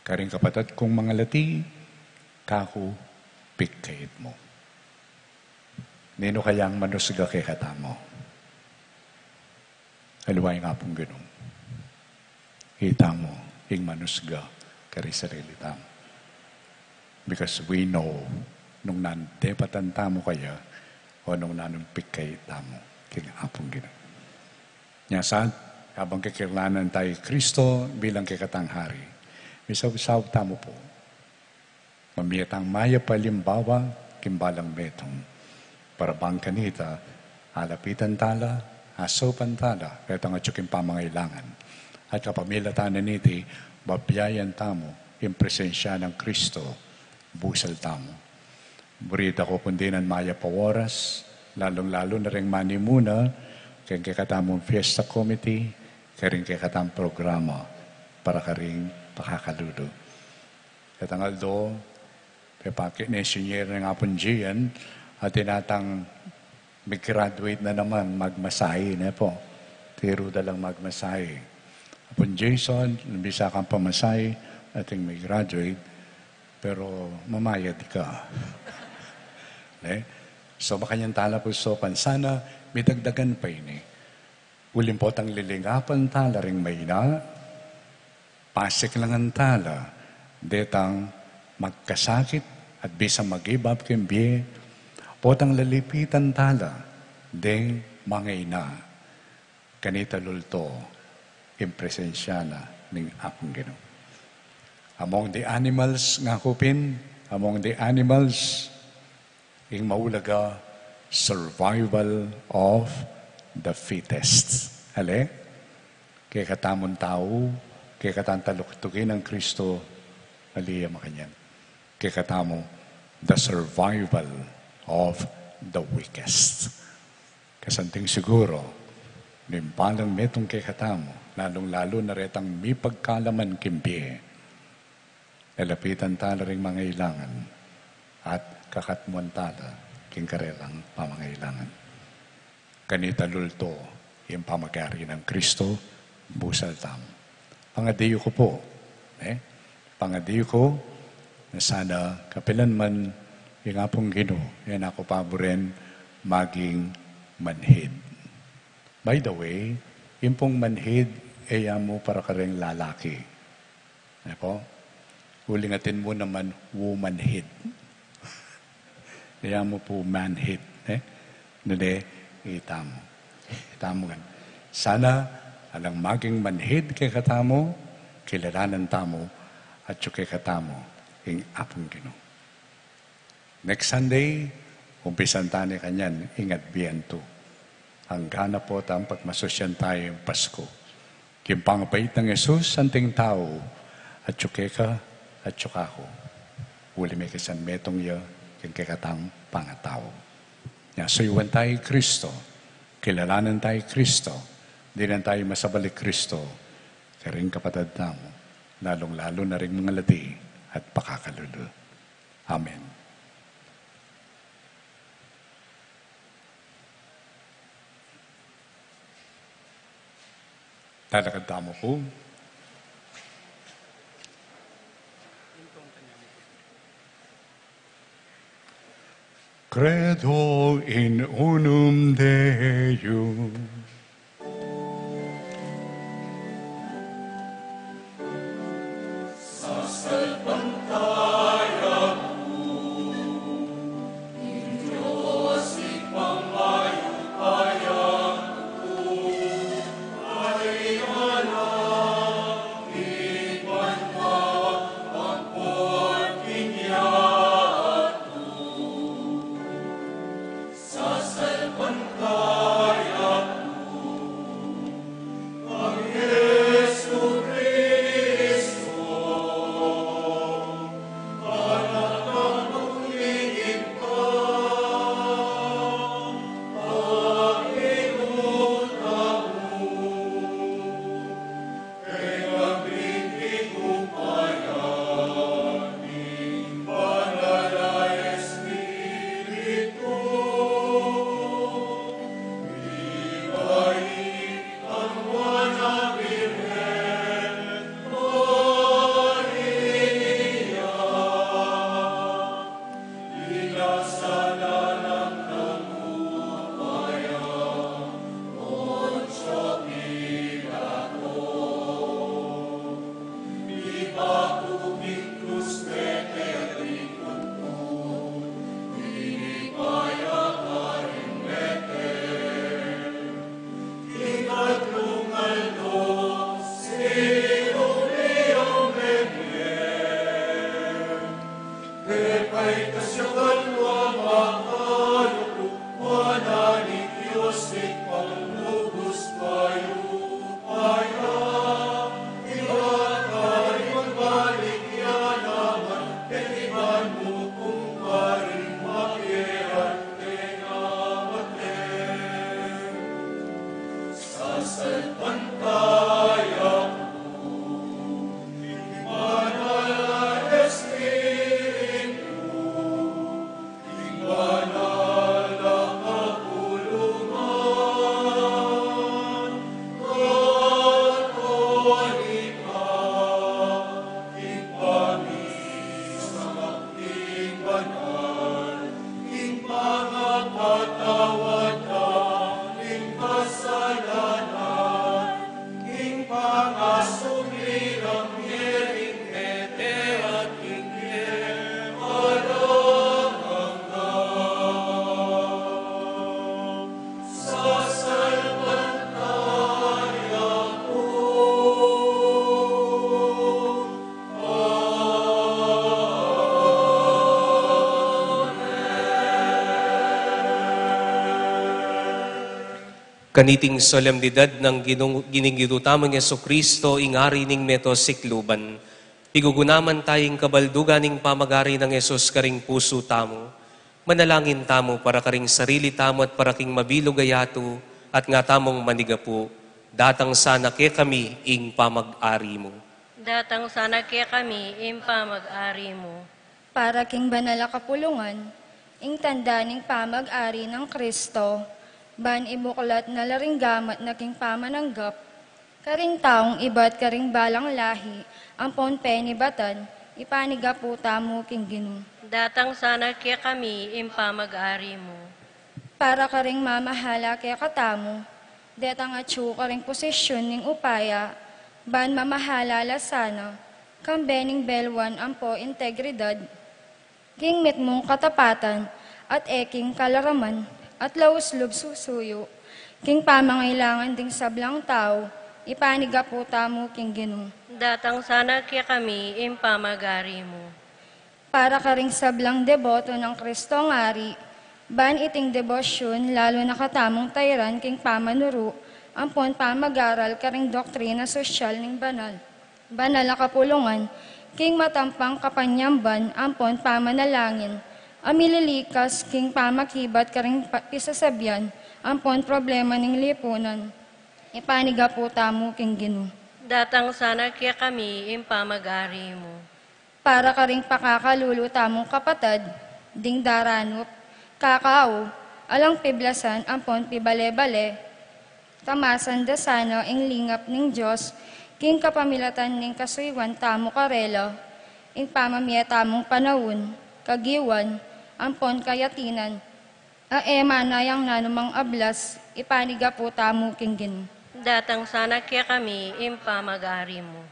karing kapatad kung mangalati, kaku pigkait mu. Ninu kayang manusga kekatamu? Aliwa ing Apung Ginu. Itamu ing manusga karing sarili tamu. Because we know nung nanung depatan tamu kaya o nung nanung pigkait tamu king Apung Ginu. Nya sa, kabang kekiralanan taya i Kristo bilang kekatang hari, misaupsaup tamu pu. Mamie tang mayap a alimbawa king balang metung. Para bang kanita, alapitan tala, asaupan tala, retang atyu king pamangailangan. At kapamilatan na niti, babiayan tamu ing presensya nang Kristo, busal tamu. Buri da ku pung dinan mayap a oras, lalung-lalu na ring manimuna, keng kekatamung fiesta committee, karing kekatang programa, para karing pakakalulu. Ketang aldo, pepakit ne senior nang Apung Gian, at tinatang mig-graduate na naman, magmasahe, ne pu. Tiru da lang magmasahe. Apung Jason, nung bisa kang pamasahe, ating mig-graduate, pero mamayad ka. Ne? So, makanyan tala pu saupan sana, midagdagan pa ini. Uling potang lilingapan tala ring maina, pasiklangan tala detang magkasakit at bisa mag-give up king bie, potang lalapitan tala deng mangaina, kanita lulto ing presensya na ning Apung Ginu. Among the animals, ngaku pin, among the animals, ing maulaga, survival of the fittest. Ale? Kekatamung tau, kekatang talatuki nang Kristo, ali ya makanyan. Kekatamu, the survival of the weakest. Kasanting siguru, ning balang metung kekatamu, lalung-lalu na retang mipagkalaman king bie, lalapitan tala ring mangailangan at kakatmuan tala king karelang pamangailangan. Kanita lulto ing pamagari nang Kristo, busal tamu. Pangadiyu ku pu, eh? Pangadiyu ku na sana kapilan man ing Apung Ginu, e na ku paburen maging manhid. By the way, ing pung manhid, e ya mu para kareng lalaki. Ne pu? Uling atin mu naman womanhid. E ya mu pu manhid, eh? Nune, itamu. Itamu ngan. Sana, alang maging manhid kekatamu, kilalanan tamu, atyu kekatamu ing Apung Ginu. Next Sunday, umpisan tane kanyan ing Adbientu. Angga na potang pagmasusyan taya ing Pasku. King pangabait nang Jesus, anting tau, atyu keka, atyu kaku. Uli mekisang metung ya king kekatang pangatau. Nya suyuan taya i Kristo, kilalanan taya i Kristo, dinan taya masabali i Kristo, karing kapatad tamu, lalung-lalu na ring mangalati at pakakalulu. Amen. Talakad tamu pu. Credo in unum Deum. Kaniting solemnidad nang Ginung-, Ginigiru tamung Jesucristo, ing Ari ning meto sikluban, pigugunaman taya ing kabaldugan ning pamag-ari nang Jesus karing pusu tamu. Manalangin tamu para karing sarili tamu at para king mabilug a yatu, at nga tamung manigapu, datang sana kekami ing pamag-ari mu. Datang sana kekami ing pamag-ari mu. Para king banal a kapulungan, ing tanda ning pamag-ari nang Kristo, ban ibuklat na la ring gamat na king pamananggap, karing taung ibat karing balang lahi, ampon penibatan, ipanigapu tamu king Ginu. Datang sana kekami ing pamag-ari mu. Para karing mamahala kekatamu, detang atyu karing posisyun ning upaya, ban mamahala la sana, kambe ning belwan ampo integridad, king mitmung katapatan, at e king kalaraman, at laus lub susuyu, king pamangailangan ding sablang tau, ipanigapu tamu king Ginu. Datang sana kekami ing pamag-ari mu. Para karing sablang deboto nang Kristong Ari, ban iting debosyun, lalu na katamung tairan king pamanuru, ampon pamag-aral karing doktrina sosyal ning banal, banal a kapulungan, king matampang kapanyamban, ampon pamanalangin, a mililikas king pamakibat karing pa-, pisasabian, ampon problema ning lipunan, ipanigapu tamu king Ginu. Datang sana kekami ing pamag-ari mu. Para karing pakakalulu tamung kapatad, ding daranup, kakau, alang piblasan, ampon pibale-bale, Pamasan da sana ing lingap ning Dios, king kapamilatan ning kasuyuan tamu karela, ing pamamie tamung panaun, kagiwan, ampon kayatinan, a e manayang nanumang ablas, ipanigapu tamu king Ginu. Datang sana kekami ing pamagari mu.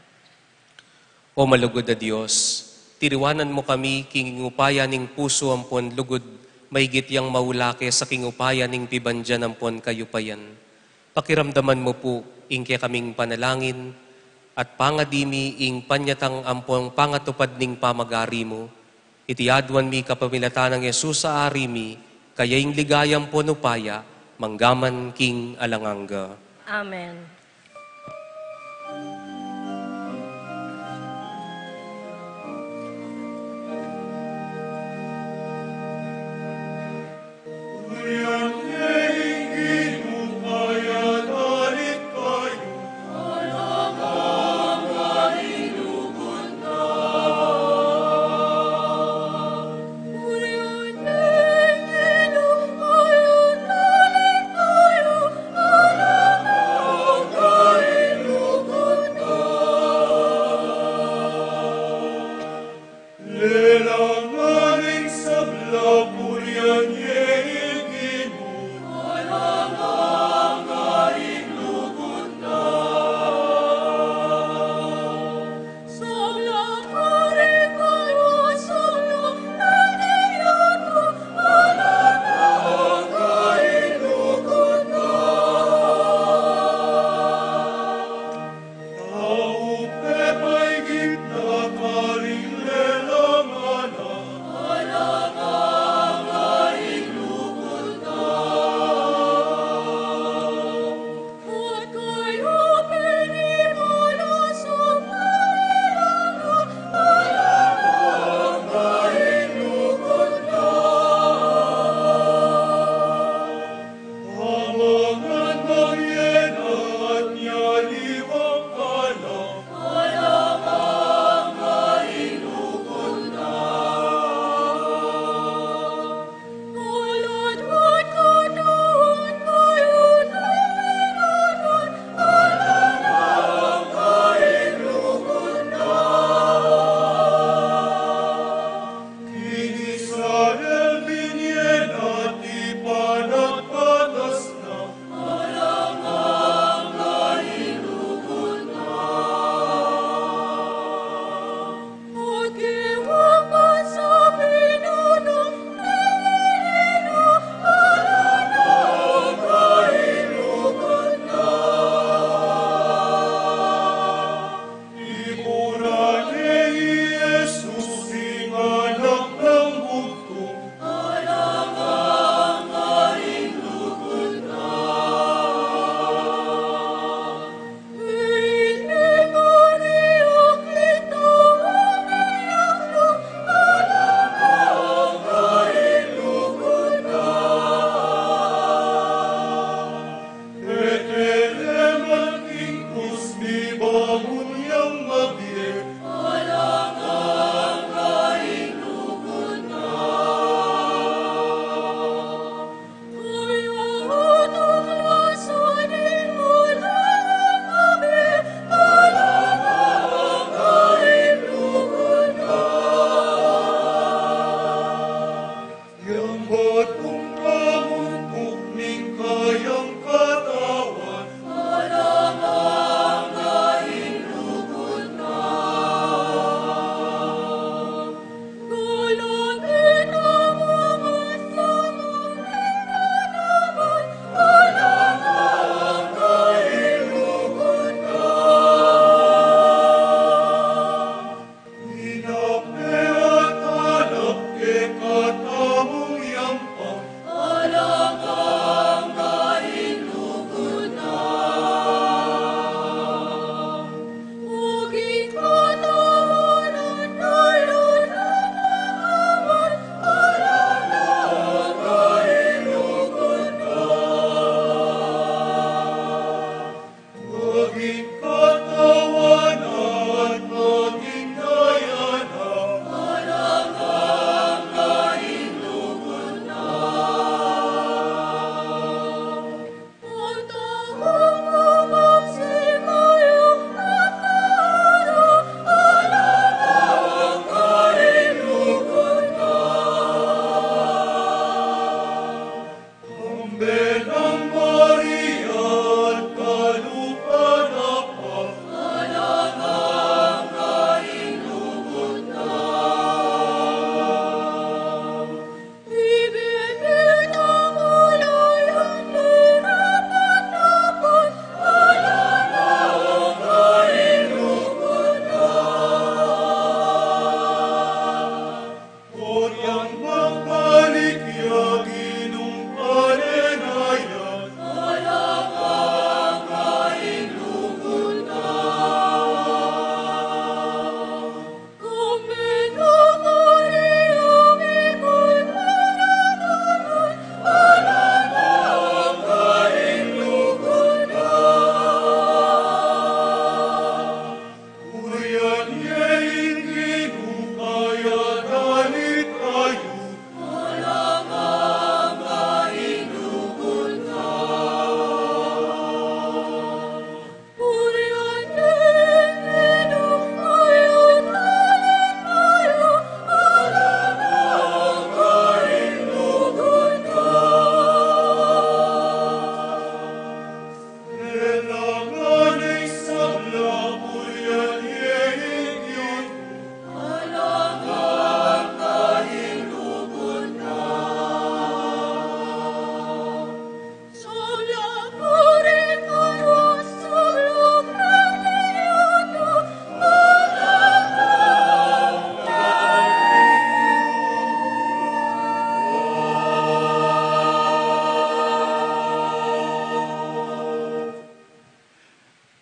O malugud a Dios, tiriwanan mu kami king upaya ning pusu ampon lugud, maigit yang maula kesa king upaya ning pibandian ampon kayupayan. Pakiramdaman mu pu ing kekaming panalangin, at pangadi mi ing panyatang ampon pangatupad ning pamagari mu. Iti aduan mi kapamilatan nang Jesus a Ari mi, kaya ing ligaya ampon upaya, manggaman king alang angga. Amen.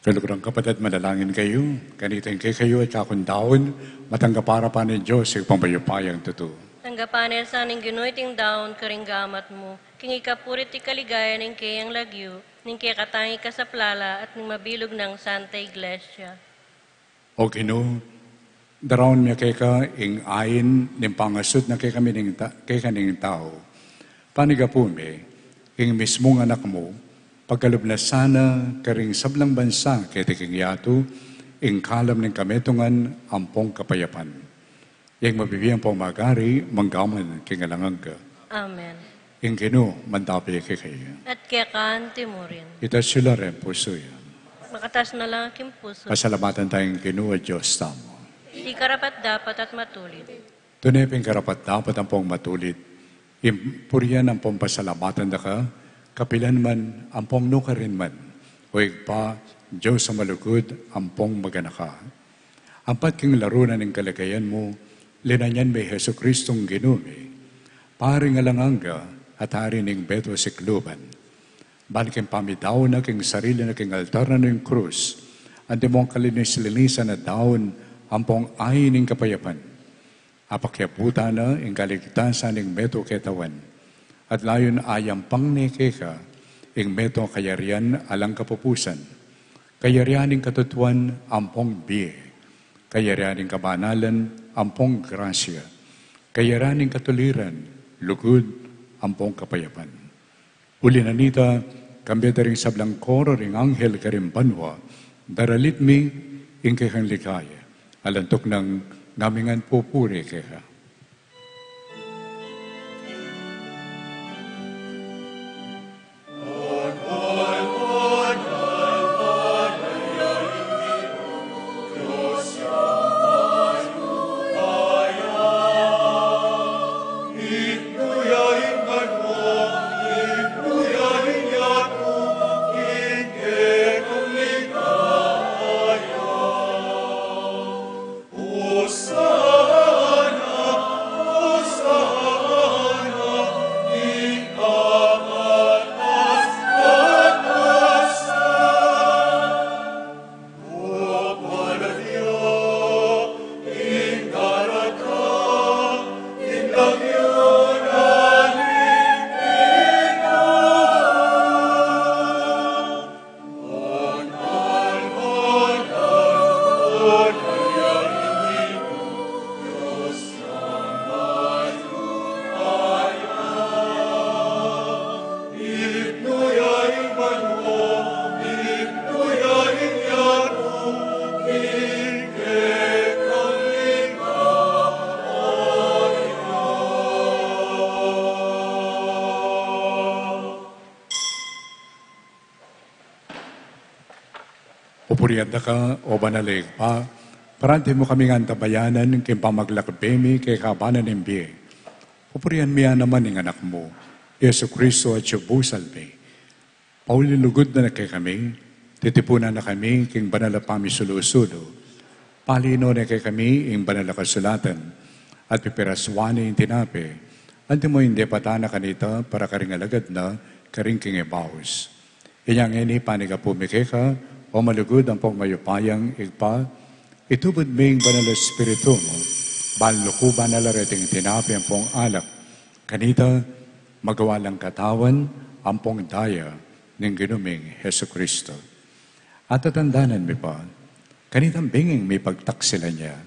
Kaluguran kapatad, manalangin kayu, kanita ing kekayu at kaku ngan daun, matanggap arapan ning Dios, Ibpang mayupayang tutu. Tanggapan na sa ning Ginu iting daun karing gamat mu, king ikapuri't ikaligayan ning keyang lagyu, ning kekatamung kasaplalan at ning mabilug nang Santa Iglesia. O Ginu, daraun mi keka ing ain ning pangasut na kekami ning ta-, keka ning tau. Panigapu mi, ing mismung Anak mu, pagkalub na sana karing sablang bansa keti king yatu, ing kalam ning kametungan ampong kapayapan. Ing mabibie ampong magari, mangga man king alang angga. Amen. Ing Ginu, mantabi kekayu. At keka naman murin. Itas yu la ring pusu yu. Makatas na la king pusu. Pasalamatan taya ing Ginu a Dios tamu. Di karapat-dapat at matulid. Tune pin karapat-dapat ampong matulid, ing purian ampong pasalamatan da ka, kapilan man ampong nukarin man, O Ibpa, Dios a malugud ampong maganaka. Ampat king laru na ning kaligayan mu, linanyan mi i Jesucristong Ginu mi, Pari ning alang angga at Ari ning beto sikluban. Ban king pamidaun na king sarili na king altar na ning krus, antimong kalinis-linisan a daun ampong ain ning kapayapan. Apakyabutan na ing kaligtasan ning meto ketawan, at layun ayampang ne keka ing meto kayarian alang kapupusan, kayarian ning katutuan ampong bie, kayarian ning kabanalan ampong grasya, kayarian ning katuliran, lugud, ampong kapayapan. Uli na nita, kambe da ring sablang koro ring anghel karing banua, daralit mi ing kekang ligaya, alang tuknang ngamingan pupuri keka. Pupurian da ka, o Banal a Ibpa, parati mu kaming antabayanan king pamaglakbe mi keka kaban ning bie. Pupurian mi ya naman ing Anak mu, Jesucristo, atsu busal mi. Pauli lugud na kekami, titipunan na kami king banal a pamisulu-sulu. Palinuan na kekami ing banal a kasulatan, at pipirasuan na ing tinape, antimo ing depatan na kanita para karing alagad na karing king Emmaus. Inya ngeni panigapu mi keka, o malugud ampong mayupayang Ibpa, itubud mi ing Banal a Espiritu mu, ban lukuban na la reting tinape ampong alak kanita, magawa lang katawan ampong daya ning Ginu ming Jesucristo. At tatandanan mi pa, kanitang benging mipagtaksilan ya,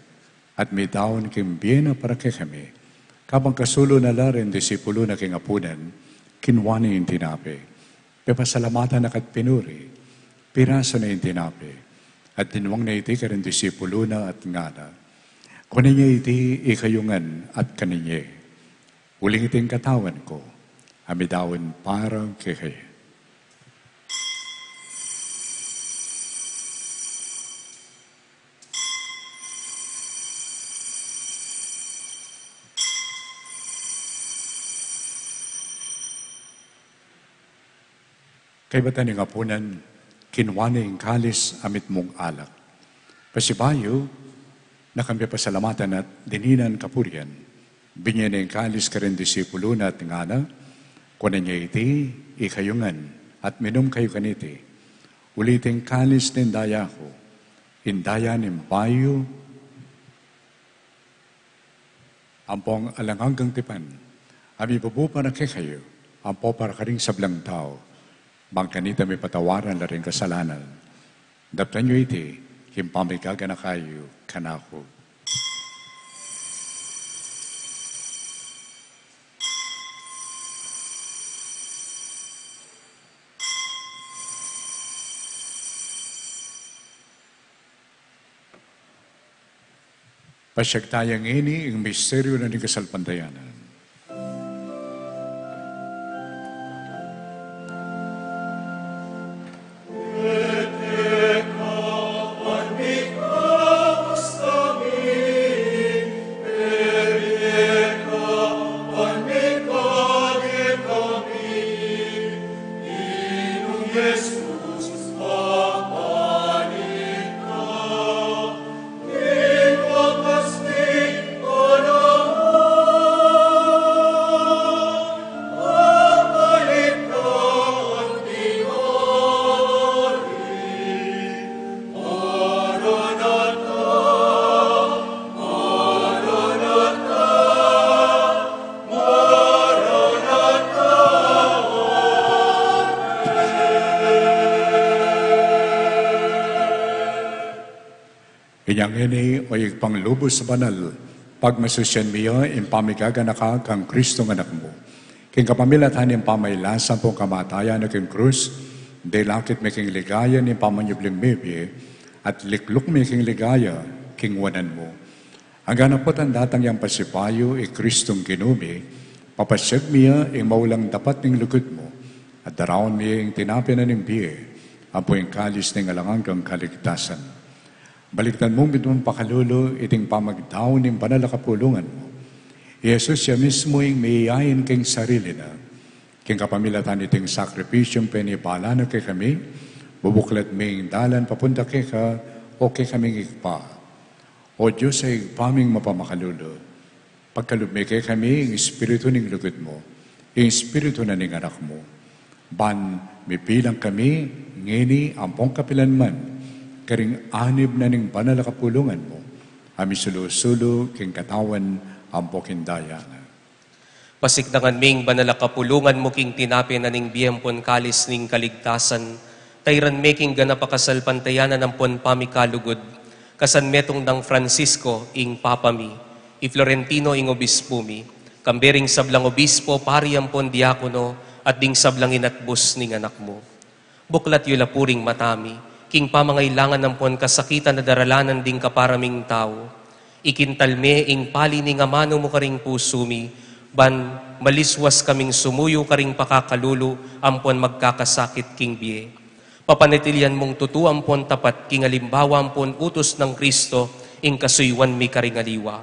at midaun king bie na para kekami. Kabang kasulu na la ring disipulu na king apunan, kinua ne ing tinape, pepasalamatan na ka't pinuri, pirasu ne ing tinape, at dinwang na iti karing disipulu na at ngana: Kunan ye iti ikayu ngan at kanan ye. Uling iti ing katawan ku, a midaun para kekayu. Kaybat na ning apunan, kinua ne ing kalis a mitmung alak. Pasibayu na, kambe pasalamatan at dininan kapurian, binie ne ing kalis karing disipulu na at ngana: Kunan ye iti ikayu ngan at minum kayu kaniti. Uli iti ing kalis ning daya ku, ing daya ning bayu ampong alang anggang tipan, a mibubu para kekayu ampo para karing sablang tau, bang kanita mipatawaran la ring kasalanan. Daptan yu iti king pamigaganaka yu kanaku. Pasiag taya ngeni ing misteryu na ning kasalpantayanan. Inya ngeni, o Ibpang lubus banal, pagmasusyan mi ya ing pamigaganaka kang Kristong Anak mu. King kapamilatan ning pamailasa ampong kamatayan na king krus, dilakit mi king ligaya ning pamanyubling mebie, at likluk mi king ligaya king wanan mu. Anggang apotan datang yang pasibayu i Kristong Ginu mi, papasiag mi ya ing maulang dapat ning lugud mu, at daraun mi ya ing tinape na ning bie, ampo ing kalis ning alang anggang kaligtasan. Balikdan mung mitmung pakalulu iting pamagdaun ning banal a kapulungan mu. I Jesus ya mismu ing miyayain king sarili na. King kapamilatan iting sakripisyung penibala na kekami, bubuklat mi ing dalan papunta keka, o kekaming Ibpa. O Dios a Ibpa ming mapamakalulu, pagkalub me kekami ing Espiritu ning lugud mu, ing Espiritu na ning Anak mu. Ban mibilang kami ngeni ampong kapilan man, karing anib na ning banal a kapulungan mu, a misulu-sulu king katawan ampo king daya na. Pasiknangan mi ing banal a kapulungan mu king tinape na ning bie ampon kalis ning kaligtasan, tairan me king ganap a kasalpantayanan ampon pamikalugud, kasan metung nang Francisco ing Papa mi, i Florentino ing obispu mi, kambe ring sablang obispo, pari ampon diakono, at ding sablang inatbus ning Anak mu. Buklat yu la pu ring mata mi, king pamangailangan ampon kasakitan a daralanan ding kapara ming tau. Ikintal me ing pali ning amanu mu karing pusu mi, ban maliswas kaming sumuyu karing pakakalulu ampon magkakasakit king bie. Papanatilian mung tutu ampon tapat king alimbawa ampon utus nang Kristo, ing kasuyuan mi karing aliwa.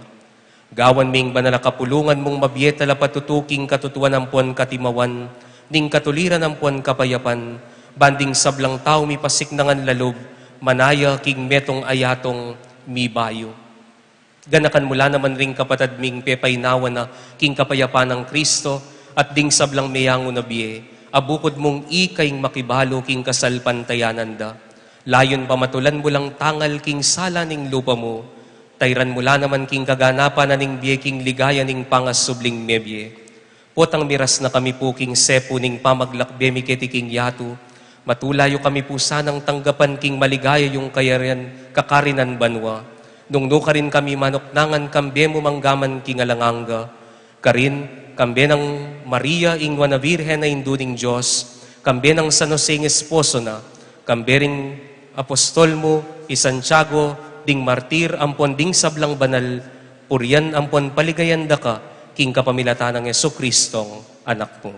Gawan ming banal a kapulungan mung mabie talapatutu king katutuan ampon katimawan, ning katuliran ampon kapayapan, ban ding sablang tau mipasiknangan la lub, manaya king metung a yatu mibayu. Ganakan mu la naman ring kapatad ming pepainawa na king kapayapan nang Kristo, at ding sablang meyangu na bie, a bukud mung ika ing makibalu king kasalpantayanan da. Layun pamatulan mu lang tangal king sala ning lupa mu, tairan mu la naman king kaganapan na ning bie king ligaya ning pangasubling mebie. Potang miras na kami pu king sepu ning pamaglakbe mi keti king yatu, matula yu kami pu sanang tanggapan king maligaya yung kayarian, kakarinan banua. Nung nukarin kami manuknangan kambe mu manggaman king alang angga. Karin, kambe nang Maria ing Nuan a Virgen a Indu ning Dios, kambe nang San Jose ing esposo na, kambe ring apostol mu, i Santiago, ding martir, ampon ding sablang banal, purian ampon paligayan da ka, king kapamilatan nang Jesucristong Anak mu.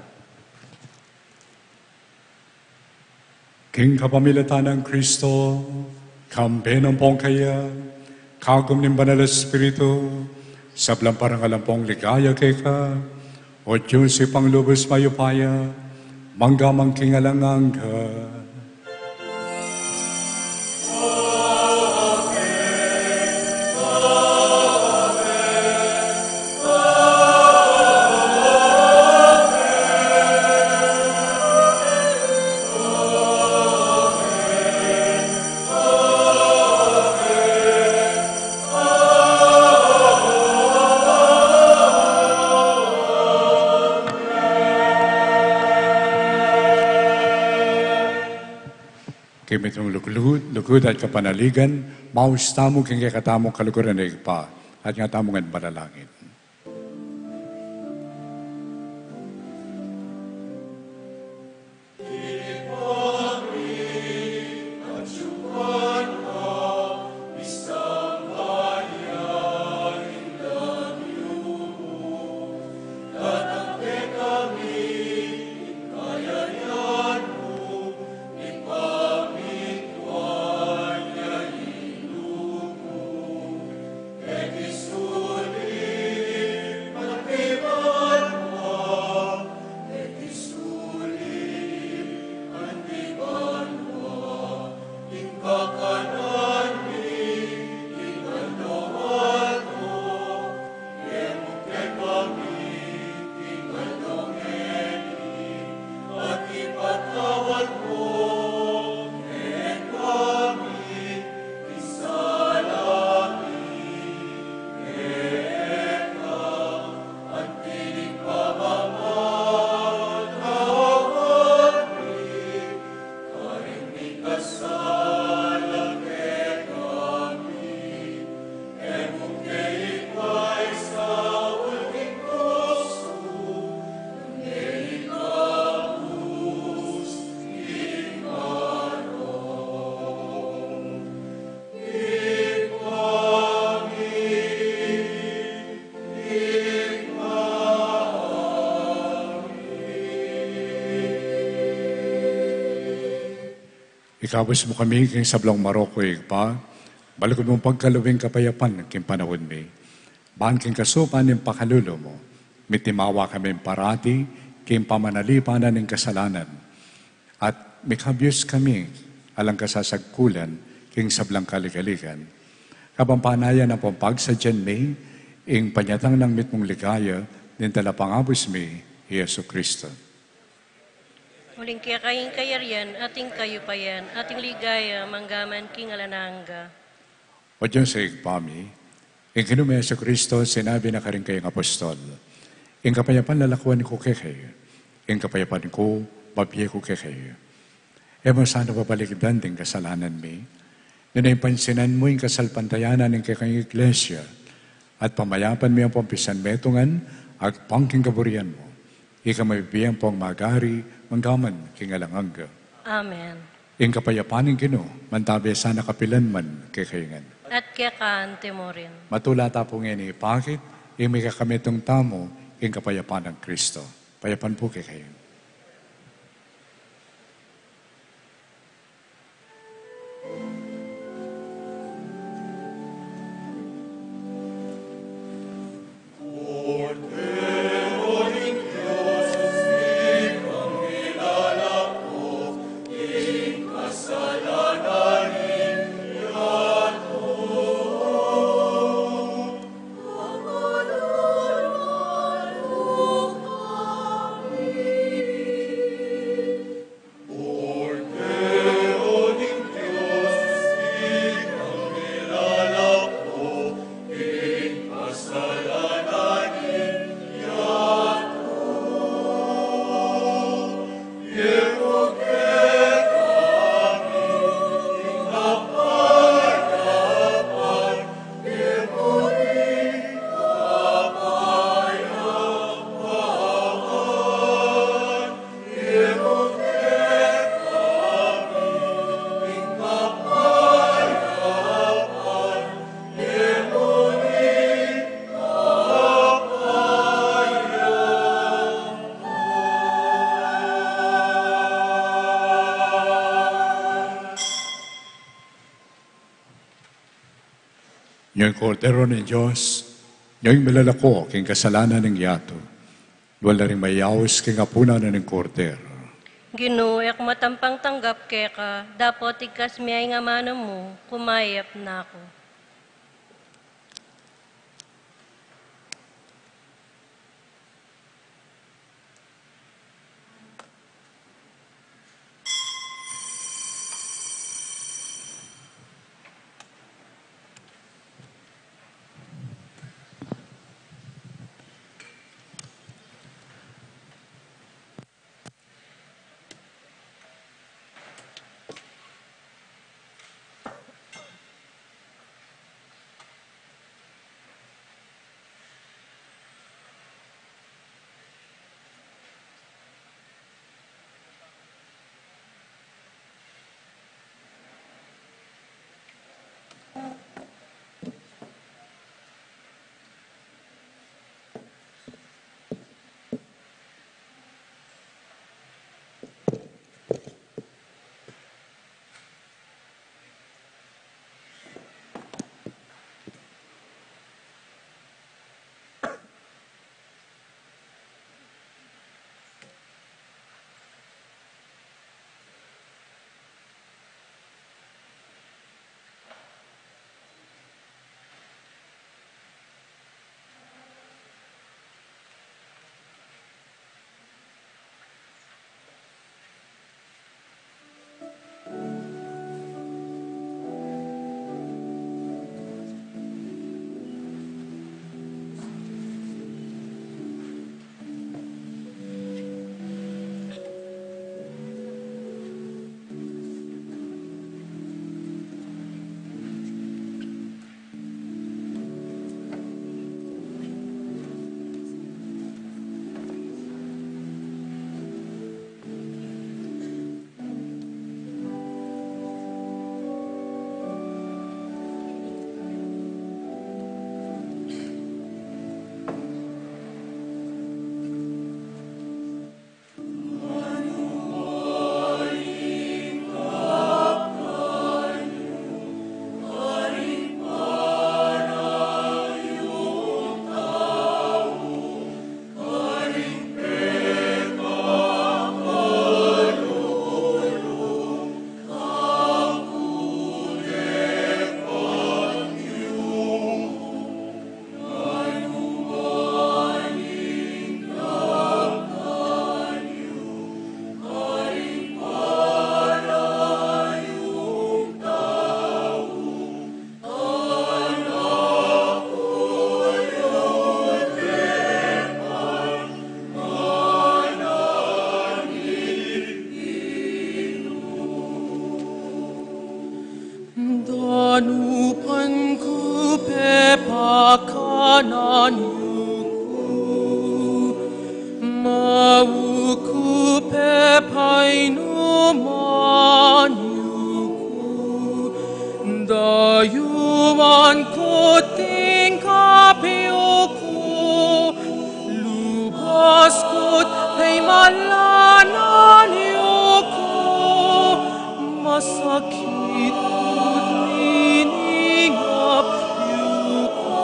King kapamilatan nang Kristo, kambe na ampong kaya, kagum ning Banal a Espiritu, sablang parangal ampong ligaya keka, O Dios, Ibpang lubus mayupaya, mangga man king alang angga. King mitmung lugud, lugud at kapanaligan, maus tamu king kekatamung kaluguran a Ibpa, at nga tamu ngan manalangin. Ikabus mu kami king sablang marok, Ibpa, balagun mung pagkalub ing kapayapan king panaun mi. Ban king kasupan ning pakalulu mu, mitimawa kami parati king pamanalipanan ning kasalanan. At mikabus kami alang kasasagkulan king sablang kaligaligan. Kapampanayan ampong pagsadyan mi ing panyatang nang mitmung ligaya ning Talapangabus mi, Jesu Kristo. Uling keka ing kayarian, at ing kayupayan, at ing ligaya, mangga man king alang angga. O Dios, Ibpa mi, ing Ginu ming Jesu Kristo, sinabi na karing kayang apostol, ing kapayapan lalakuan ku kekayu, ing kapayapan ku, bibie ku kekayu. E mu sana babalikdan ding kasalanan mi, nune pansinan mu ing kasalpantayanan ning kekang Iglesia, at pamayapan mi ampong pisanmetungan agpang king kaburian mu. Ika mabibie ampong magari, mangga man king alang angga. Amen. Ing kapayapan ning Ginu, mantabe sana kapilan man kekayu ngan. At keka anti mu rin. Matula ta pu ngeni ipakit ing mikakametung tamu king kapayapan nang Kristo. Payapan pu kekayu. Ing Kordero ning Dios, ing milalako king kasalanan ning yatu. Nuan la ring mayaus king apunan ning Kordero. Ginu, e ku matampang tanggap keka, dapot igkas me ing amanu mu, kumayap na ku. Maukupe painuman yu ku, dayuan ku tingkap yu ku, lubas ku pemalanan yu ku, masakit ku tiningap yu ku,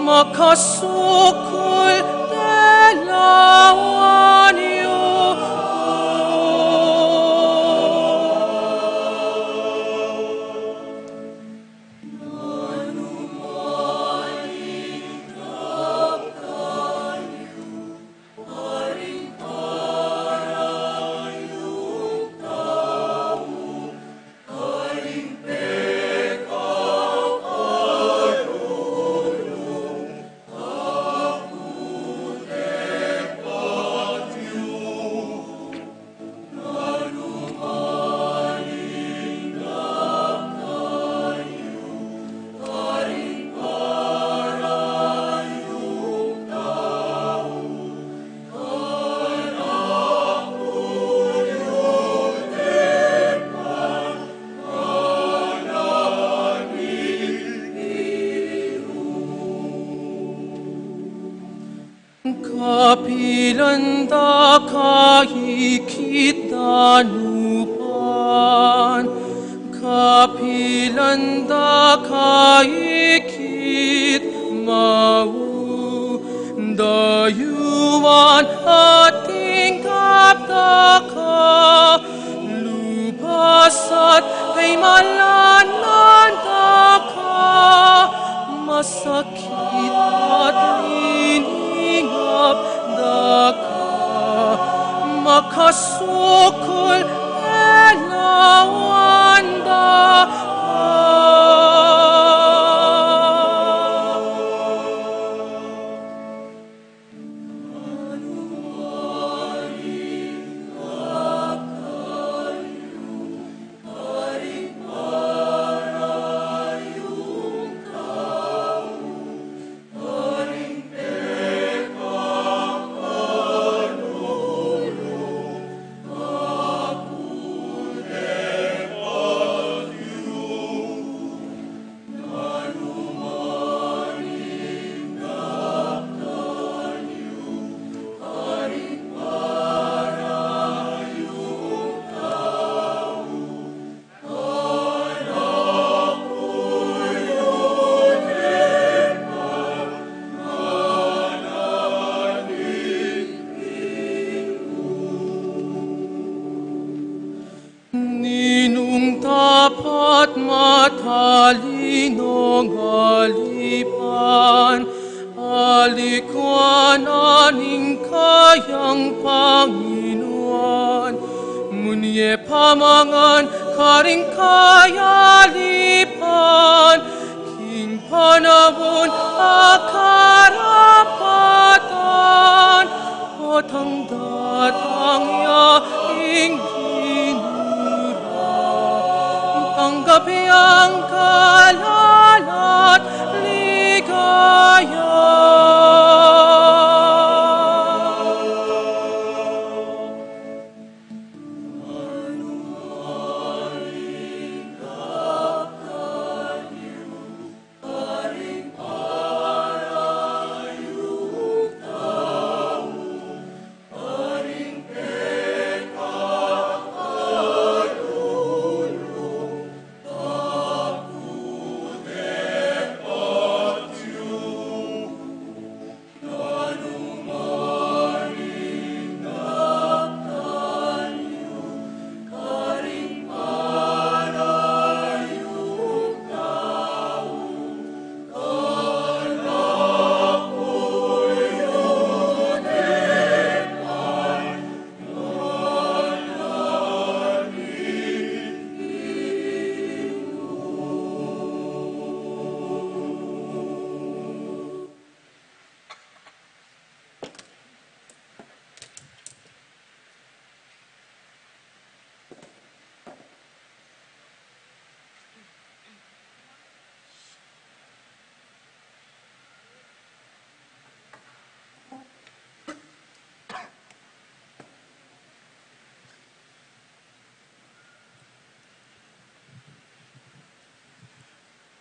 makasukul telawan yu ku. Kapilan da ka ikit danupan, kapilan da ka ikit mau, dayuan at tingkap da ka, lubas at pemalanan da ka, masakit at tiningap da ka, makasukul telawan da ka. Ninung tapat, matalinong alipan, alikuan na ning kayang Panginuan, munye pamangan karing kayang alipan, king panaun a karapatan, potang datang ya ing Ginu ra, tanggap yang kalala'ng ligaya.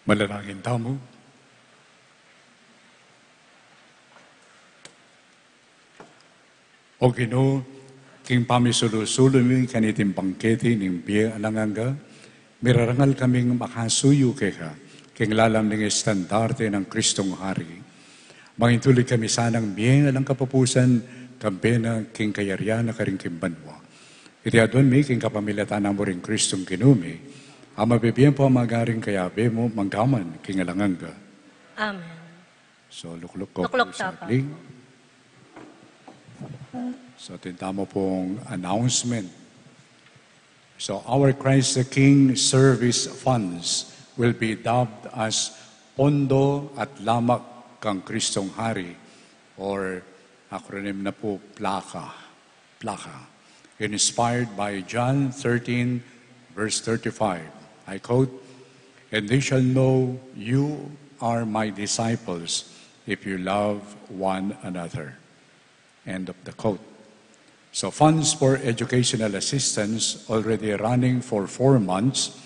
Manalangin tamu. O Ginu, king pamisulu-sulu mi kaniting bangketi ning bie alang angga, mirarangal kaming makasuyu keka king lalam ning estandarte nang Kristong Hari. Mangintulid kami sanang bie alang kapupusan, kambe na king kayarian na karin king banua. Iti aduan mi king kapamilatan na mu ring Kristong Ginu mi, a mabibie ampong magaring kayabe mu manggaman king alang angga. Amen. So, lukluk ko Lukluk po ta, Papa. Saglit. So, atin tamu pong announcement. So, our Christ the King service funds will be dubbed as Pondo at Lamak kang Kristong Hari, or acronym na po, PLACA. PLACA, inspired by John thirteen, verse thirty-five. I quote, "And they shall know you are my disciples if you love one another." End of the quote. So, funds for educational assistance already running for four months,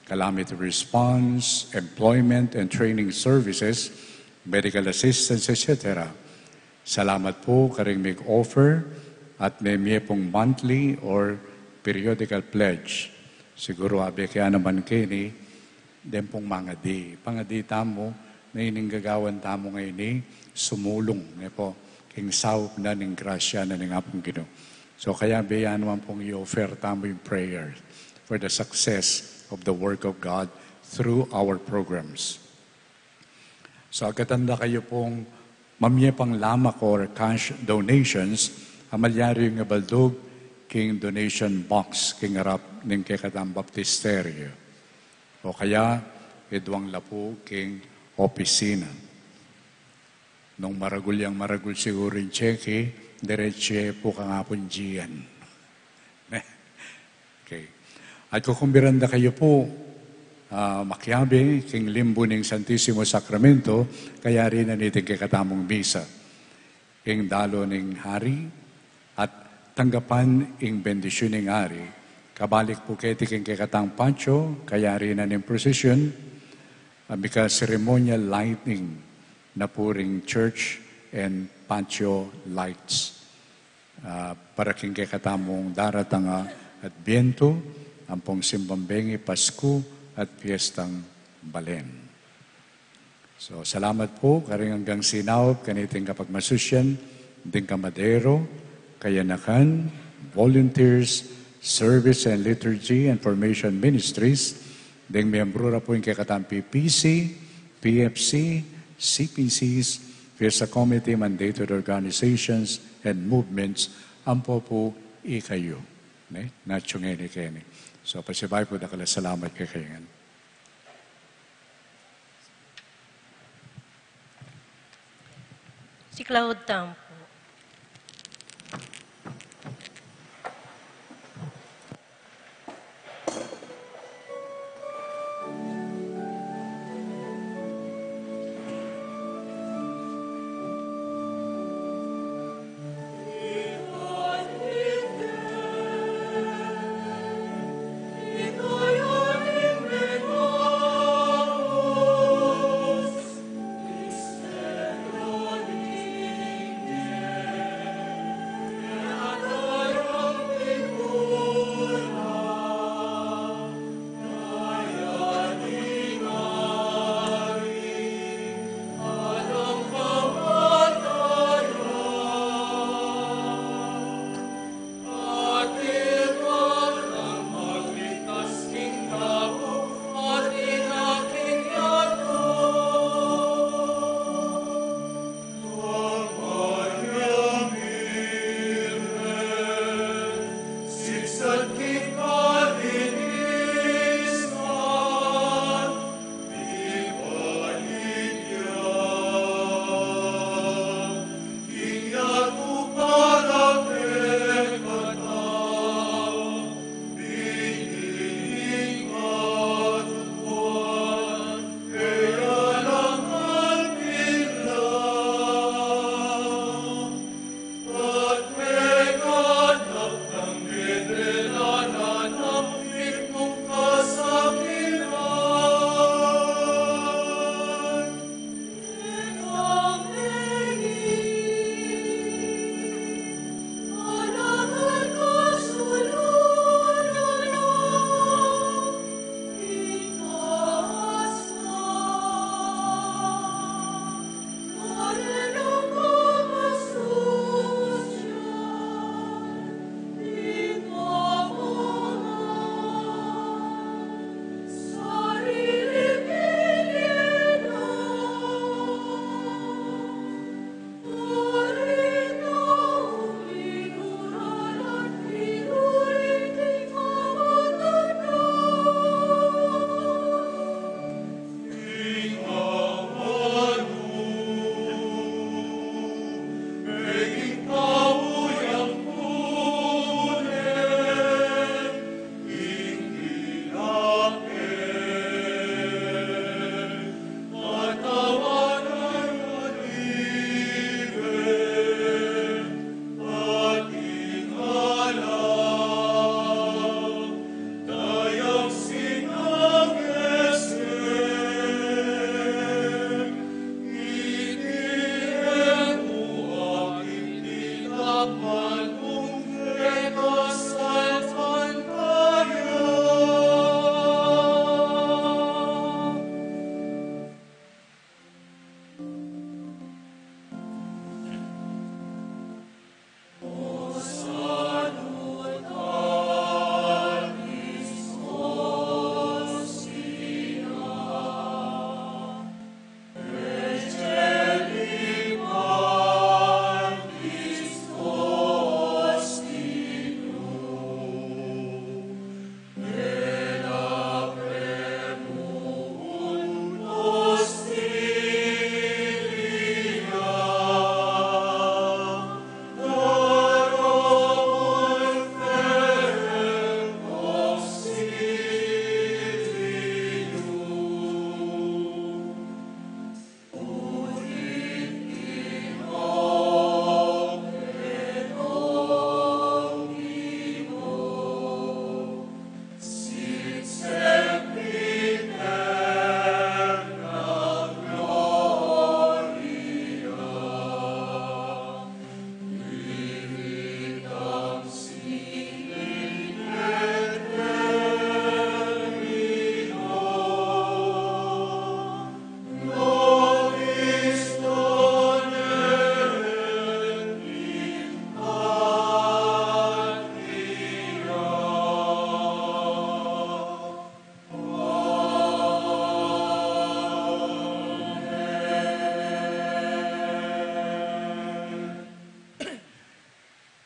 calamity response, employment and training services, medical assistance, et cetera. Salamat po karing mig-offer at memie pong monthly or periodical pledge. Siguru abe kaya naman keni, den pong mangadi. Pangadi tamu, na ining gagawan tamu ngeni, sumulung, ne po, king saup na ning grasya na ning Apung Ginu. So, kayabe ya naman pong i-offer tamu in prayer for the success of the work of God through our programs. So, agkatan da kayu pong mamie pang lamak or cash donations, a malyari yung ibaldug king donation box king arap ning kekatang baptisterio. O kaya, iduang la pu king opisina. Nung maragul yang maragul siguru ing tseke, diretsu pu kang Apung Gian. Okay. At kukumbiran da kayu pu, ah, makiabe king limbu ning Santisimo Sakramento, kayari na niting kekatamung misa. Ing dalu ning Hari, at tanggapan ing bendisyun ning Hari. Kabalik pu keti king kekatang patio, kayari na ning procession, ah, mika ceremonial lighting na pu ring church and patio lights. Ah, para king kekatamung daratang a Adbientu, ampong simbang bengi, Pasku, at Piestang Balen. So, salamat pu karing anggang sinaup kaniting kapagmasusyan, ding kamadero, kayanakan, volunteers, service and liturgy and formation ministries, ding miyembru ra pu ing kekatang P P C, P F C, C P Cs, Fiesta Committee, mandated organizations and movements, ampo pu ikayu, ne? Natsu ngeni keni. So, pasibayu pu, dakal a salamat kekayu ngan. Siklaud tamu pu.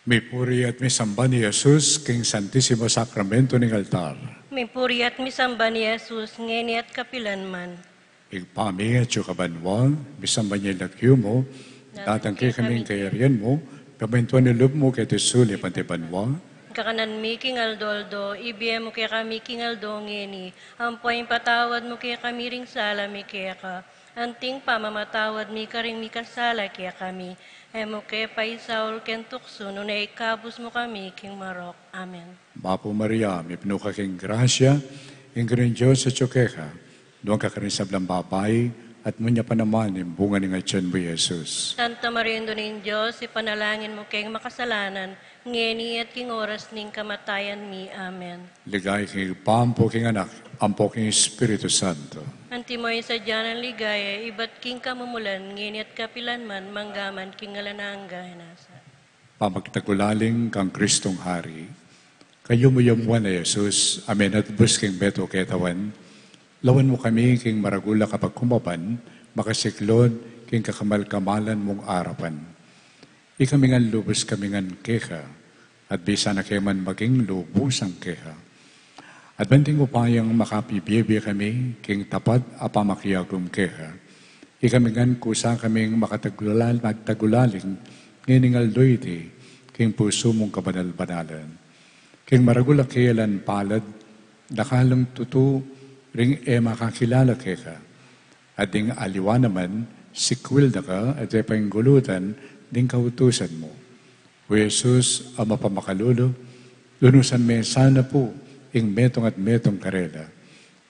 Mipuri at misamban i Jesus king Santisimo Sakramento ning altar. Mipuri at misamban i Jesus ngeni at kapilan man. Ibpa mi, atiu ka banua, misamban ya ing lagyu mu, datang kekami ing kayarian mu, mipamintuan ing lub mu keti sulip anti banua. Kakanan mi king aldo-aldo, ibie mu kekami king aldo ngeni, ampo ipatawad mu kekami ring sala mi keka, anti ing pamamatawad mi karing mikasala kekami. E mu ke paisaul king tuksu, nune ikabus mu kami king marok. Amen. Bapu Maria, mipnu ka king grasya, ing Ginung Dios atiu keka, nuan ka karing sablang babai, at nuan ya pa naman ing bunga ning atian mu, Jesus. Santa Maria, Indu ning Dios, ipanalangin mu keng makasalanan, ngeni at king oras ning kamatayan mi. Amen. Ligaya king Ibpa, ampo king Anak, ampo king Espiritu Santo. Antimo ing sadya nang ligaya, ibat king kamumulan, ngeni at kapilan man, mangga man king alang angga. Nasa. Pamagtagulaling kang Kristong Hari. Kayumu yang muan a Jesus, a menatbus king metung ketawan, lawan mu kami king maragul a kapagkumaban, makasiklud king kakamal-kamalan mung arapan. Ikami ngan lubus kami ngan keka, at bisa na ke man maging lubusan keka. At ban king upayang makapibie-bie kami king tapat a pamakiagum keka, ikami ngan kusa kaming makatagulal-, magtagulaling ngening aldo iti king pusu mung kabanal-banalan. King maragul a kayalan palad, dakalung tutu ring e makakilala keka, at ding aliwa naman, sikwil da ka at e paingulutan ding kautusan mu. O Jesus, a mapamakalulu, lunusan me sana pu ing metung at metung karela,